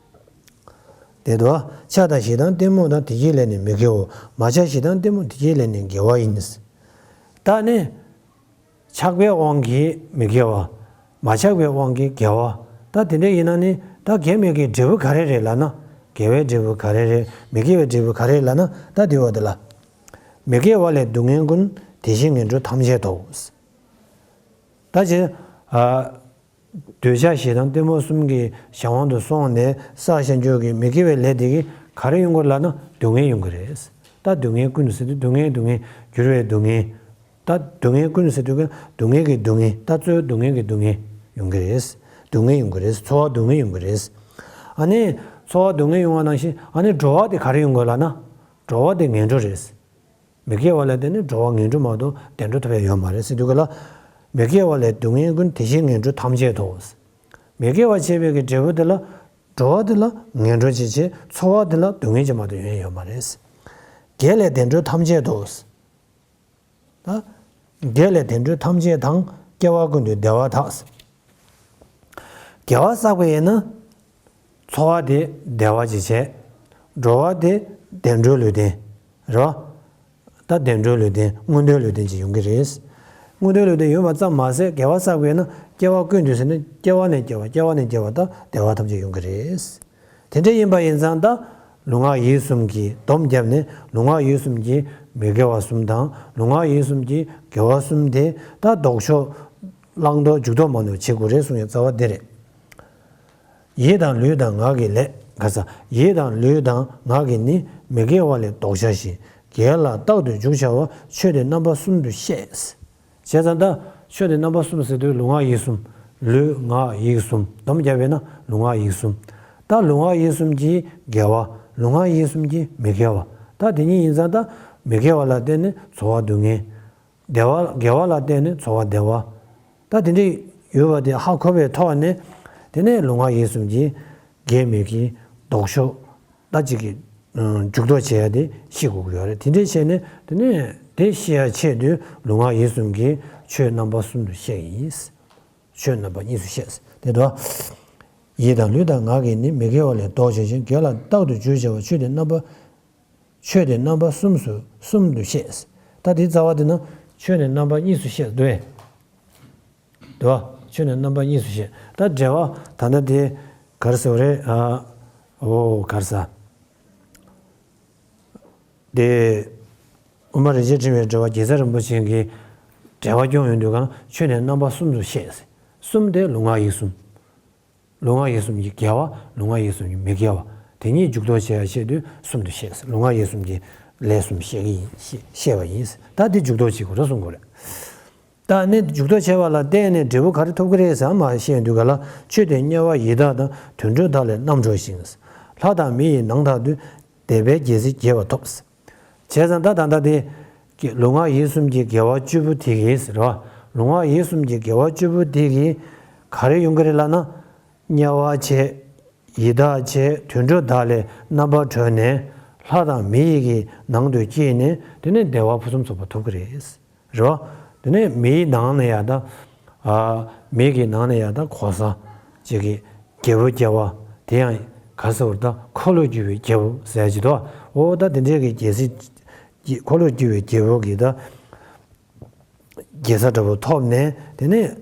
དེ་དུ་ཆགས་དང་ཞེ་སྡང་གཏི་མུག་དང་དེ་གཉིས་ལས་ནི་མི་དགེའོ། མ་ཆགས་ཞེ་སྡང་གཏི་མུག་དེ་གཉིས་ལས་ནི་དགེ་བ་ཡིན། ད་ནི། ཆགས་པའི་དབང་གིས་མི་དགེ་བ། མ་ཆགས་པའི་དབང་གིས་དགེ་བ། ད་དེ་འདྲ་ཡིན་ན་ནི་ད་དགེ་མི་དགེའི་འབྲས་བུ་ག་རེ་རེད་ལབ་ན། དགེ་བའི་འབྲས་བུ་ག་རེ་རེད། མི་དགེ་བའི་འབྲས་བུ་ག་རེ་ལབ་ན་ད་དེ་བ་དེ་ལ། མི་དགེ་བ་ལས་སྡུག་བསྔལ་ཀུན། དེ་བཞིན་ངན་འགྲོ་ཐམས་ཅད་དོ། ད་ཅི། ཨ། འདོད་ཆགས་ཞེ་སྡང་གཏི་མུག་གསུམ་གྱི་གཞན་དབང་དུ་སོང་ནས་བསགས་བཞག་རྒྱུ་གི་མི་དགེ་བའི་ལས་དེ་གིས་ག་རེ་ཡོང་གི་ལབ་ན་སྡུག་བསྔལ་ཡོང་གི་རེད། ད་སྡུག་བསྔལ་ཀུན་ཟེར་དུས་སྡུག་བསྔལ་སྡུག་བསྔལ་འགྱུར་བའི་སྡུག་བསྔལ། ད་སྡུག་བསྔལ་ཀུན་ཟེར་དུས་ཀྱང་སྡུག་བསྔལ་གྱི་སྡུག་བསྔལ་ད་གཙོ་བོ་སྡུག་བསྔལ་གྱི་སྡུག་བསྔལ་ཡོང་གི་རེད། སྡུག་བསྔལ་ཡོང་གི་རེད། ཚོར་བ་སྡུག་བསྔལ་ཡོང་གི་རེད། ཨ་ནི་ཚོར་བ་སྡུག་བསྔལ་ཡོང་བ་ནང་བཞིན་ཨ་ནི་འགྲོ་བ་དེ་ག་རེ་ཡོང་གི་ལབ་ན། འགྲོ་བ་དེ་ངན་འགྲོ་རེད། མི་དགེ་བ་ལས་དེ་ནི་འགྲོ་བ་ངན་འགྲོ་མ་གཏོགས་བདེ་འགྲོ་ཐོབ་ཡ་ཡོད་མ་རེད་ཟེར་དུས་ག་ལ། མི་དགེ་བ་ལས་སྡུག་བསྔལ་ཀུན། དེ་བཞིན་ངན་འགྲོ་ཐམས་ཅད་དུ། མི་དགེ་བ་བྱས་པའི་གི་འབྲས་བུ་དེ་ལ། འགྲོ་བ་དེ་ལ་ངན་འགྲོ་ཅིག་བྱས། འཚོ་བ་དེ་ལ་སྡུག་བསྔལ་ཅིག་མ་གཏོགས་ཡོང་ཡ་ཡོད་མ་རེད། དགེ་ལས་བདེ་འགྲོ་ཐམས་ཅད་དུ། ད་དགེ་ལས་བདེ་འགྲོ་ཐམས་ཅད་དང་། སྐྱེ་བ་ཀུན་ཏུ་བདེ་བ་དག། དགེ་བ་བསགས་པ་ཡིན་ན། འཚོ་བ་དེ་བདེ་བ་ཅིག་བྱས། འགྲོ་བ་དེ་བདེ་འགྲོའི་ལུས་རྟེན་རེད་བ། ད་བདེ་འགྲོའི་ལུས་རྟེན། མངོན་མཐོའི་ལུས་རྟེན་ཅིག་ཡོང་གི་རེད། མངོན་མཐོའི་ལུས་རྟེན་ཡོད་པ་ཙམ་མ་ཟད། དགེ་བ་བསགས་པས་ན་སྐྱེ་བ་ཀུན་ཏུ་ཟེར་ནས། སྐྱེ་བ་ནས་སྐྱེ་བ། སྐྱེ་བ་ནས་སྐྱེ་བ། ད་བདེ་བ་ཐམས་ཅད་ཡོང་གི་རེད། དེ་འདྲ་ཡིན་པ་ཡིན་ཙང་། ད་ལུས་ངག་ཡིད་གསུམ་གྱིས་སྡོམ་བརྒྱབ་ནས། ལུས་ངག་ཡིད་གསུམ་གྱིས་མི་དགེ་བ་གསུམ་དང་། ལུས་ངག་ཡིད་གསུམ་གྱིས་དགེ་བ་གསུམ་དེ། ད་ལྡོག་ཕྱོགས་བླང་དོར་འཇུག་ལྡོག་མ་ནོར་བྱེད་དགོས་རེད་གསུང་ཡ་རྩ་བ་འདི་རེད། ཡིད་དང་ལུས་དང་ངག་གི་ལས། ག་ས། ཡིད་དང་ལུས་དང་ངག་གི་ནི། མི་དགེ་བ་ལས་ལྡོག་བྱ་ཞིང་། དགེ་ལ་རྟག་ཏུ་འཇུག་བྱ་བ། ཆོས་དེ་རྣམ་པ་གསུམ་དུ་བཤད། བྱས་ཙང་ད་ཆོས་དེ་རྣམ་པ་གསུམ་ཟེར་དུས་ལུས་ངག་ཡིད་གསུམ། ལུས་ངག་ཡིད་གསུམ་སྡོམ་བརྒྱབ་པས་ན་ལུས་ངག་ཡིད་གསུམ། ད་ལུས་ངག་ཡིད་གསུམ་གྱིས་དགེ་བ། ལུས་ངག་ཡིད་གསུམ་གྱིས་མི་དགེ་བ། ད་དེ་གཉིས་ཡིན་ཙང་། ད་མི་དགེ་བ་ལ་བརྟེན་ནས་འཚོ་བ་སྡུག་བསྔལ། བདེ་བ། དགེ་བ་ལ་བརྟེན་ནས་འཚོ་བ་བདེ་བ། ད་དེ་འདྲ་ཡོད་པ་དེ་ཧ་གོ་བའི་ཐོག་ནས། དེ་ནས་ལུས་ངག་ཡིད་གསུམ་གྱི་དགེ་མི་དགེའི་ལྡོག་ཕྱོགས་ད་ཅིག་གི་འཇུག་ལྡོག་བྱེད་ཡ་དེ་ཤེས་དགོས་ཀྱི་ཡོད་རེད། དེ་འདྲ་བྱས་ནས་དེ་ནས་དེ་ཤེས་ཡ་ཆེད་དུ་ལུས་ངག་ཡིད་གསུམ་གྱི་ཆོས་རྣམ་པ་གསུམ་དུ་བཤད་ཀྱི་ཡིན། ཆོས་རྣམ་པ་གཉིས་སུ་བཤད། དེ་འདྲ། ཡིད་དང་ལུས་དང་ངག་གི་ནི། མི་དགེ་བ་ལས་ལྡོག་བྱ་ཞིང་། དགེ་ལ་རྟག་ཏུ་འཇུག་བྱ་བ། ཆོས་དེ་རྣམ་པ། ཆོས་དེ་རྣམ་པ་གསུམ་སུ། གསུམ་དུ་བཤད། ད་དེའི་རྩ་བ་དེ་ན་ཆོས་ནི་རྣམ་པ་གཉིས་སུ་བཤད་དོ། དོ། ཆོས་ནི་རྣམ་པ་གཉིས་སུ་བཤད། ད་འགྲེལ་པ་ད་ལྟ་དེ་ག་རེ་ཟེར་བ་རེད། ཨ། འོ། ག་རེ་ཟ། དེ་དབུ་མ་རིན་ཆེན་ཕྲེང་བའི་འགྲེལ་པ་རྒྱལ་ཚབ་རིན་པོ་ཆེ་གིས་འགྲེལ་པ་སྐྱོང་ཡོང་དུས་གང་། ཆོས་ནི་རྣམ་པ་གསུམ་དུ་བཤད། གསུམ་དེ་ལུས་ངག་ཡིད་གསུམ། ལུས་ངག་ཡིད་གསུམ་གྱི་དགེ་བ། ལུས་ངག་ཡིད་གསུམ་གྱི་མི་དགེ་བ། དེ་གཉིས་འཇུག་ལྡོག་བྱེད་ཡ་ཆེད་དུ་གསུམ་དུ་བཤད། ལུས་ངག་ཡིད་གསུམ་གྱི་ལས་གསུམ་བཤད་ཀྱི་ཡིན། བཤད་བཤད་པ་ཡིན། ད་འདི་འཇུག་ལྡོག་བྱེད་དགོས་རེད་གསུང་དགོས་རེད། ད་ནི་འཇུག་ལྡོག་བྱེད་པ་ལ་བརྟེན་ནས་འབྲས་བུ་ག་རེ་ཐོབ་ཀྱི་རེད་ཟེར་མར་བཤད་དུས་ག་ལ། ཆོས་དེ་དམྱལ་བ་ཡི་དྭགས་དང་། དུད་འགྲོ་དག་ལས་རྣམ་གྲོལ་ཞིང་། ལྷ་དང་མི་ཡི་ནང་དག་ཏུ། དེ་བས་རྒྱལ་སྲིད་རྒྱས་པ་ཐོབ། བྱས་ཙང་ད་ད་ལྟ་དེ་ལུས་ངག་ཡིད་གསུམ་གྱི་དགེ་བ་བཅུ་པོ་དེ་གིས་རེད་བ། ལུས་ངག་ཡིད་གསུམ་གྱི་དགེ་བ་བཅུ་པོ་དེ་གིས་ག་རེ་ཡོང་གི་རེད་ལབ་ན། དམྱལ་བ་བྱས། ཡི་དྭགས་བྱས། དུད་འགྲོ་དག་ལས་རྣམ་པར་གྲོལ་ནས། ལྷ་དང་མི་ཡི་གི་ནང་དུ་སྐྱེས་ནས། དེ་ནས་བདེ་བ་ཕུན་སུམ་ཚོགས་པ་ཐོབ་ཀྱི་རེད། རེད་བ། དེ་ནས་མིའི་ནང་ནས་ཡང་ད། ཨ། མི་གི་ནང་ནས་ཡང་ད་གོ་ས་ཅིག་གི་རྒྱལ་པོ་རྒྱལ་བ་དེ་ཡང་ག་རེ་ཟེར་བ། ད་འཁོར་ལོས་སྒྱུར་བའི་རྒྱལ་པོ་ཟེར་ཡ་ཅིག་འདུག་འོ། ད་དེ་འདྲའི་གི་རྒྱལ་སྲིད་ཀྱི། འཁོར་ལོས་སྒྱུར་བའི་རྒྱལ་པོ་གི་ད་རྒྱལ་ས་འདྲ་པོ་ཐོབ་ནས། དེ་ནས་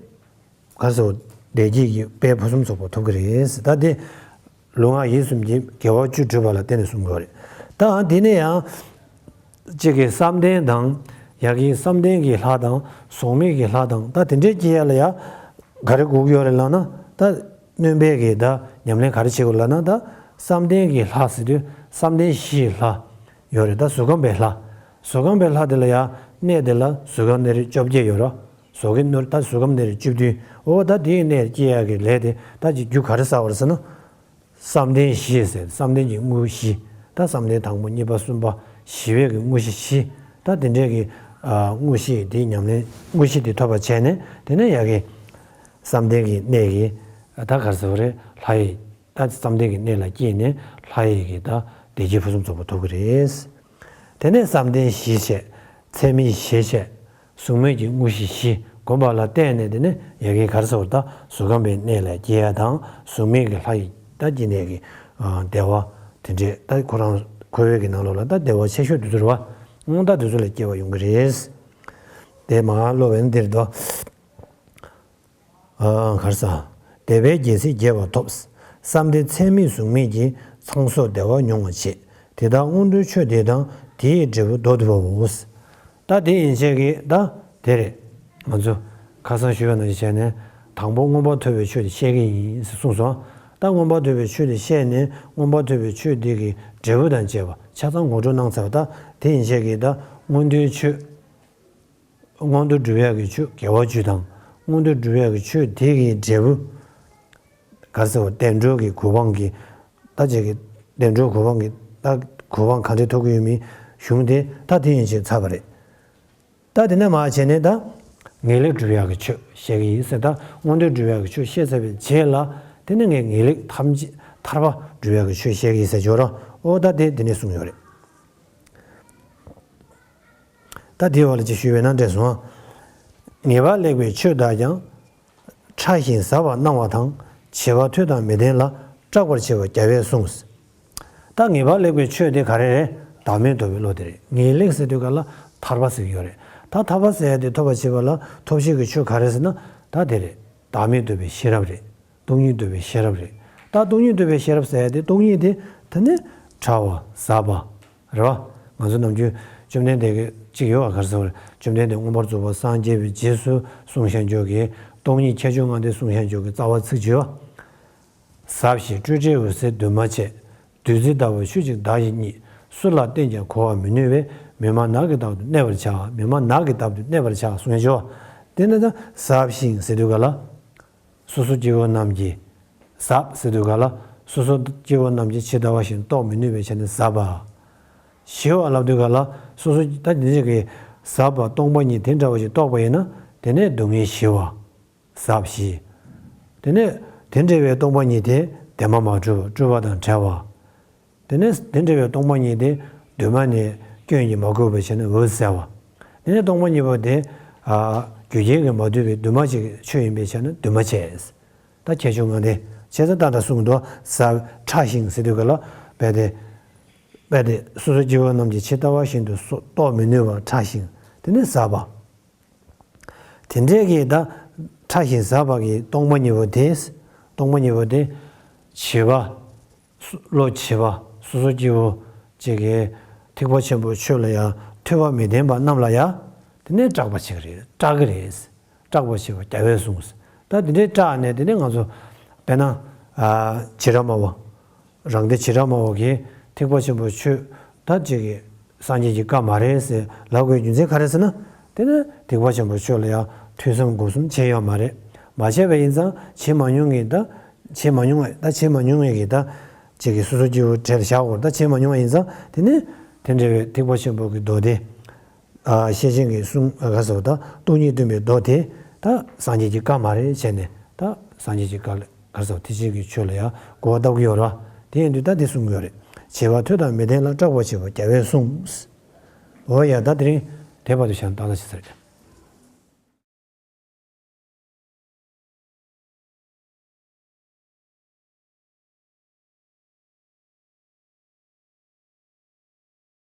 ག་རེ་ཟེར་བ། བདེ་སྐྱིད་ཀྱི་དཔལ་ཕུན་སུམ་ཚོགས་པ་ཐོབ་ཀྱི་རེད། ད་དེ་ལུས་ངག་ཡིད་གསུམ་གྱི་དགེ་བ་བཅུ་བསྒྲུབས་པ་ལ་བརྟེན་ནས་གསུང་གི་ཡོད་རེད། ད་དེ་ནས་ཡང་གཅིག་གི་བསམ་གཏན་དང་། ཡ་གི་བསམ་གཏན་གྱི་ལྷ་དང་། གཟུགས་མེད་ཀྱི་ལྷ་དང་། ད་དེ་འདྲའི་སྐྱེ་ཡ་ལ་ཡ་ག་རེ་དགོས་ཀྱི་ཡོད་རེད་ལབ་ན། ད་སྣོན་པའི་གི་ད་ཉམས་ལེན་ག་རེ་བྱེད་དགོས་ལབ་ན། ད་བསམ་གཏན་གྱི་ལྷ་ཟེར་དུས་བསམ་གཏན་བཞིའི་ལྷ་ཡོད་རེད། ད་གཟུགས་ཁམས་པའི་ལྷ། གཟུགས་ཁམས་པའི་ལྷ་དེ་ལ་ཡ་གནས་དེ་ལ་གཟུགས་ཁམས་གནས་རིས་བཅོ་བརྒྱད་ཡོད་རེད། གཟུགས་ཀྱི་ནོར་ད་གཟུགས་ཁམས་གནས་རིས་བཅུ་བདུན། འོ། ད་དེའི་གནས་སྐྱེ་ཡག་གི་ལས་དེ་ད་ཅིག་རྒྱུ་ག་རེ་བསགས་པ་རེད་ཟེར་ན། བསམ་གཏན་བཞི་ཟེར། བསམ་གཏན་གྱི་དངོས་བཞི། ད་བསམ་གཏན་དང་པོ་གཉིས་པ་གསུམ་པ་བཞི་པའི་གི་དངོས་གཞི་བཞི། ད་དེ་འདྲའི་གི་ཨ་དངོས་གཞི་དེ་ཉམས་ལེན། དངོས་གཞི་དེ་ཐོབ་པ་བྱས་ནས། དེ་ནས་ཡ་གི་བསམ་གཏན་གྱི་གནས་ཀྱི་ད་ག་རེ་ཟེར་བ་རེད། ལྷ་ཡི། ད་བསམ་གཏན་གྱི་གནས་ལ་སྐྱེས་ནས་ལྷ་ཡི་གི་ད་བདེ་སྐྱིད་ཕུན་སུམ་ཚོགས་པ་ཐོབ་ཀྱི་རེད། དེ་ནས་བསམ་གཏན་བཞི་བྱས། ཚད་མེད་བཞི་བྱས། གཟུགས་མེད་ཀྱི་དངོས་གཞི་བཞི་བསྒོམ་པ་ལ་བརྟེན་ནས། དེ་ནས་ཡ་གི་ག་རེ་ཟེར་བ། ད་གཟུགས་ཁམས་པའི་གནས་ལ་སྐྱེ་ཡ་དང་། གཟུགས་མེད་ཀྱི་ལྷ་ཡི་ད་སྐྱེ་གནས་ཀྱི་ཨ་བདེ་བ་དེ་འདྲས། ད་ཁོ་རང་འཁོར་བའི་གི་ནང་ལོགས་ལ་ད་བདེ་བ་ཆེ་ཤོས་དེ་ཚོ་རེད་བ། ཨང་། ད་དེ་ཚོ་ལ་སྐྱེ་བ་ཡོང་གི་རེད། དེ་མར་སློབ་པ་ཡིན་ན་འདིར་དོ། ཨ། ག་རེ་ཟ། དེ་བས་རྒྱལ་སྲིད་རྒྱས་པ་ཐོབ། བསམ་གཏན་ཚད་མེད་གཟུགས་མེད་ཀྱི། ཚངས་སོགས་བདེ་བ་མྱོང་བར་བྱེད། དེ་དག་སྔོན་འགྲོའི་ཆོས་དེ་དང་། དེ་ཡི་འབྲས་བུ་མདོར་བསྡུ་བའོ། ད་དེ་ཡན་ཆད་ཀྱི་ད་དེ་རེད། ང་ཚོ་ཁ་སང་ཞུས་པ་ནང་བཞིན་བྱས་ནས། དང་པོ་མངོན་པར་མཐོ་བའི་ཆོས་དེ་བཤད་ཀྱི་ཡིན་ཟེར་གསུངས་སོང་། ད་མངོན་པར་མཐོ་བའི་ཆོས་དེ་བཤད་ནས། མངོན་པར་མཐོ་བའི་ཆོས་དེ་གི་འབྲས་བུ་དང་བཅས་པ་ཆ་ཚང་ངོ་སྤྲོད་གནང་ཚར་བ། ད་དེ་ཡན་ཆད་ཀྱི་ད་མངོན་མཐོའི་ཆོས། མངོན་མཐོ་སྒྲུབ་ཡག་གི་ཆོས་དགེ་བ་བཅུ་དང་། མངོན་མཐོ་སྒྲུབ་ཡག་གི་ཆོས་དེ་གི་འབྲས་བུ། ག་རེ་ཟེར་བ། བདེ་འགྲོ་གི་གོ་འཕང་གི། ད་ཅིག་གི་བདེ་འགྲོའི་གོ་འཕང་གི་ད་གོ་འཕང་ག་འདྲས་ཐོབ་ཀྱི་ཡོད་མེད་གཞུང་དེ་ད་དེ་ཡན་ཆད་ཚར་བ་རེད། ད་དེ་ནས་མར་བྱས་ནས་ད་ངེས་ལེགས་སྒྲུབ་ཡག་གི་ཆོས། བཤད་ཀྱི་ཡིན་ཟེར། ད་མངོན་མཐོ་སྒྲུབ་ཡག་གི་ཆོས་བཤད་ཚར་བའི་རྗེས་ལ་དེ་ནས་ངས་ངེས་ལེགས་ཐམས་ཅད་ཐར་པ་སྒྲུབ་ཡག་གི་ཆོས་བཤད་ཀྱི་ཡིན་ཟེར་གྱི་ཡོད་རེད། ཨོ་ད་དེ་དེ་ནས་གསུངས་ཡོད་རེད། ད་དེའི་བར་ལ་ཅིག་ཞུས་པས་ན་འགྲིག་སོང་ཨ། ངེས་པར་ལེགས་པའི་ཆོས་དག་ཀྱང་། ཕྲ་ཞིང་ཟབ་པར་སྣང་བ་དང་། བྱེ་བ་ཐོས་དང་མི་ལྡན་ལ། སྐྲག་པར་བྱེད་པ་རྒྱལ་བས་གསུངས། ད་ངེས་པར་ལེགས་པའི་ཆོས་དེ་ག་རེ་རེད། བདག་མེད་རྟོགས་པའི་བློ་དེ་རེད། ངེས་ལེགས་ཟེར་དུས་ག་ལ་ཐར་པ་ཟེར་གྱི་ཡོད་རེད། ད་ཐར་པ་ཟེར་ཡ་དེ་ཐོབ་པར་བྱེད་པ་ལ་ཐོབ་བྱེད་ཀྱི་ཆོས་ག་རེ་ཟེར་ན་ད་དེ་རེད། བདག་མེད་རྟོགས་པའི་ཤེས་རབ་རེད། སྟོང་ཉིད་རྟོགས་པའི་ཤེས་རབ་རེད། ད་སྟོང་ཉིད་རྟོགས་པའི་ཤེས་རབ་ཟེར་ཡ་དེ་སྟོང་ཉིད་དེ་དེ་ནི་ཕྲ་བ་ཟབ་པ་རེད་བ། ང་ཚོ་ནམ་རྒྱུན་བཅོམ་ལྡན་འདས་ཀྱི་གཅིག་ཡོད་བ། ག་རེ་ཟེར་བ་རེད། བཅོམ་ལྡན་འདས་མངོན་པར་རྫོགས་པར་སངས་རྒྱས་པའི་རྗེས་སུ་གསུངས་བཞག་ཆོས་ཀྱི་སྟོང་ཉིད་ཁྱད་ཆོས་ལྔ་སྟེ་གསུངས་བཞག་ཆོས་ཀྱི་རྩ་བ་ཚིག་བརྗོད་པ། ཟབ་ཞི་སྤྲོས་བྲལ་འོད་གསལ་འདུས་མ་བྱས། བདུད་རྩི་ལྟ་བུ་ཆོས་གཅིག་བདག་གཞན་གཉིས། སུ་ལ་བསྟན་ཀྱང་གོ་བར་མི་ནུས་པས། མི་སྨྲ་ནགས་ཀྱི་བདག་ཏུ་གནས་པར་བྱ། མི་སྨྲ་ནགས་ཀྱི་བདག་ཏུ་གནས་པར་བྱ་གསུངས་ཡ་ཆོས། དེ་ནི་ད་ཟབ་ཞིང་ཟེར་དུས་ག་ལ། སོ་སོ་སྐྱེ་བོ་རྣམས་ཀྱིས། ཟབ་ཟེར་དུས་ག་ལ། སོ་སོ་སྐྱེ་བོ་རྣམས་ཀྱིས་ཇི་ལྟ་བ་བཞིན་རྟོགས་མི་ནུས་པའི་ཆ་ནས་ཟབ་པ། ཞི་བ་ལབ་དུས་ག་ལ། སོ་སོ་ད་དེ་འདྲ་གི་ཟབ་པ་སྟོང་པ་ཉིད་དེ་འདྲ་བ་ཞིག་རྟོགས་པ་ཡིན་ན་དེ་ནས་སྡུག་བསྔལ་ཞི་བ། ཟབ་ཞི། དེ་ནས་དེ་འདྲ་བའི་སྟོང་པ་ཉིད་དེ་བདེན་པར་མ་གྲུབ་པ་སྤྲོས་པ་དང་བྲལ་བ། དེ་ནས་དེ་འདྲ་བའི་སྟོང་པ་ཉིད་དེ་གདོད་མ་ནས་སྐྱོན་གྱིས་མ་གོས་པའི་ཆ་ནས་འོད་གསལ་བ། དེ་ནས་སྟོང་པ་ཉིད་པོ་དེ་ཨ་རྒྱུ་རྐྱེན་གྱིས་མ་བསྡུས་པའི་འདུས་མ་བྱས་ཀྱི་ཆོས་ཡིན་པའི་ཆ་ནས་འདུས་མ་བྱས། ད་ཁྱད་ཆོས་ལྔ་སྟེ། བྱས་ཙང་ད་ལྟ་གསུངས་འདུག་ཟབ་ཕྲ་ཞིང་ཟེར་དུས་ག་ལ་རྦད་དེ། རྦད་དེ་སོ་སོ་སྐྱེ་བོ་རྣམས་ཀྱིས་ཇི་ལྟ་བ་བཞིན་དུ་སོ་རྟོགས་མི་ནུས་པ་ཕྲ་ཞིང་དེ་ནི་ཟབ་པ། དེ་འདྲའི་གི་ད་ཕྲ་ཞིང་ཟབ་པ་གི་སྟོང་པ་ཉིད་པོ་དེ། སྟོང་པ་ཉིད་པོ་དེ། བྱིས་པ། བློ་བྱིས་པ་སོ་སོ་སྐྱེ་བོ་གཅིག་གིས་ཐེག་པ་ཆེན་པོའི་ཆོས་ལ་ཡང་ཐོས་པ་མི་ལྡན་པ་རྣམས་ལ་ཡང་དེ་ནས་སྐྲག་པ་བྱེད་ཀྱི་རེད། སྐྲག་གི་རེད། སྐྲག་པ་བྱེད་པ་རྒྱལ་བས་གསུངས། ད་དེ་འདྲའི་སྐྲག་ནས་དེ་ནས་ང་ཚོ་དཔེར་ན་ཨ་བྱེ་བྲག་སྨྲ་བ། རང་སྡེ་བྱེ་བྲག་སྨྲ་བ་གིས་ཐེག་པ་ཆེན་པོའི་ཆོས་ད་ཅིག་གི་སངས་རྒྱས་ཀྱི་བཀའ་མ་རེད་ཟེར་ལབ་དགོས་རྒྱུ་མཚན་ག་རེ་ཟེར་ན། དེ་ནི་ཐེག་པ་ཆེན་པོའི་ཆོས་ལ་ཡང་ཐོས་བསམ་སྒོམ་གསུམ་བྱས་ཡོད་མ་རེད། མ་བྱས་པ་ཡིན་ཙང་བྱེད་མ་མྱོང་ངེས་ད། བྱེད་མ་མྱོང་བས་ད་བྱེད་མ་མྱོང་བས་ཀྱི་ད་ཅིག་གི་སོ་སོ་སྐྱེ་བོ་གྲལ་བཞག་གོ། ད་བྱེད་མ་མྱོང་བ་ཡིན་ཙང་དེ་ནི་དེ་འདྲ་བའི་ཐེག་པ་ཆེན་པོ་གི་མདོ་སྡེ། ཨ་ཤེར་ཕྱིན་གྱི་གསུང་ཨ་ག་ཟེར་བ་ད་སྟོང་ཉིད་སྟོན་པའི་མདོ་དེ་ད་སངས་རྒྱས་ཀྱི་བཀའ་མ་རེད་བྱས་ནས་ད་སངས་རྒྱས་ཀྱི་བཀའ་ལ་ག་ཟེར་བ་ཐེག་ཆེན་གྱི་ཆོས་ལ་ཡང་གོ་བ་བཏབ་ཀྱི་ཡོད་རེད་བ། དེ་ཡིན་དུས་ད་འདི་གསུང་གི་ཡོད་རེད། བྱིས་པ་ཐོས་དང་མི་ལྡན་ལ། སྐྲག་པར་བྱེད་པ་རྒྱལ་བས་གསུངས། འོ་ཡ་ད་དེ་རིང་དེ་བར་དུ་བྱས་ན་ཏག་ཏག་བྱས་ཚར་རེད།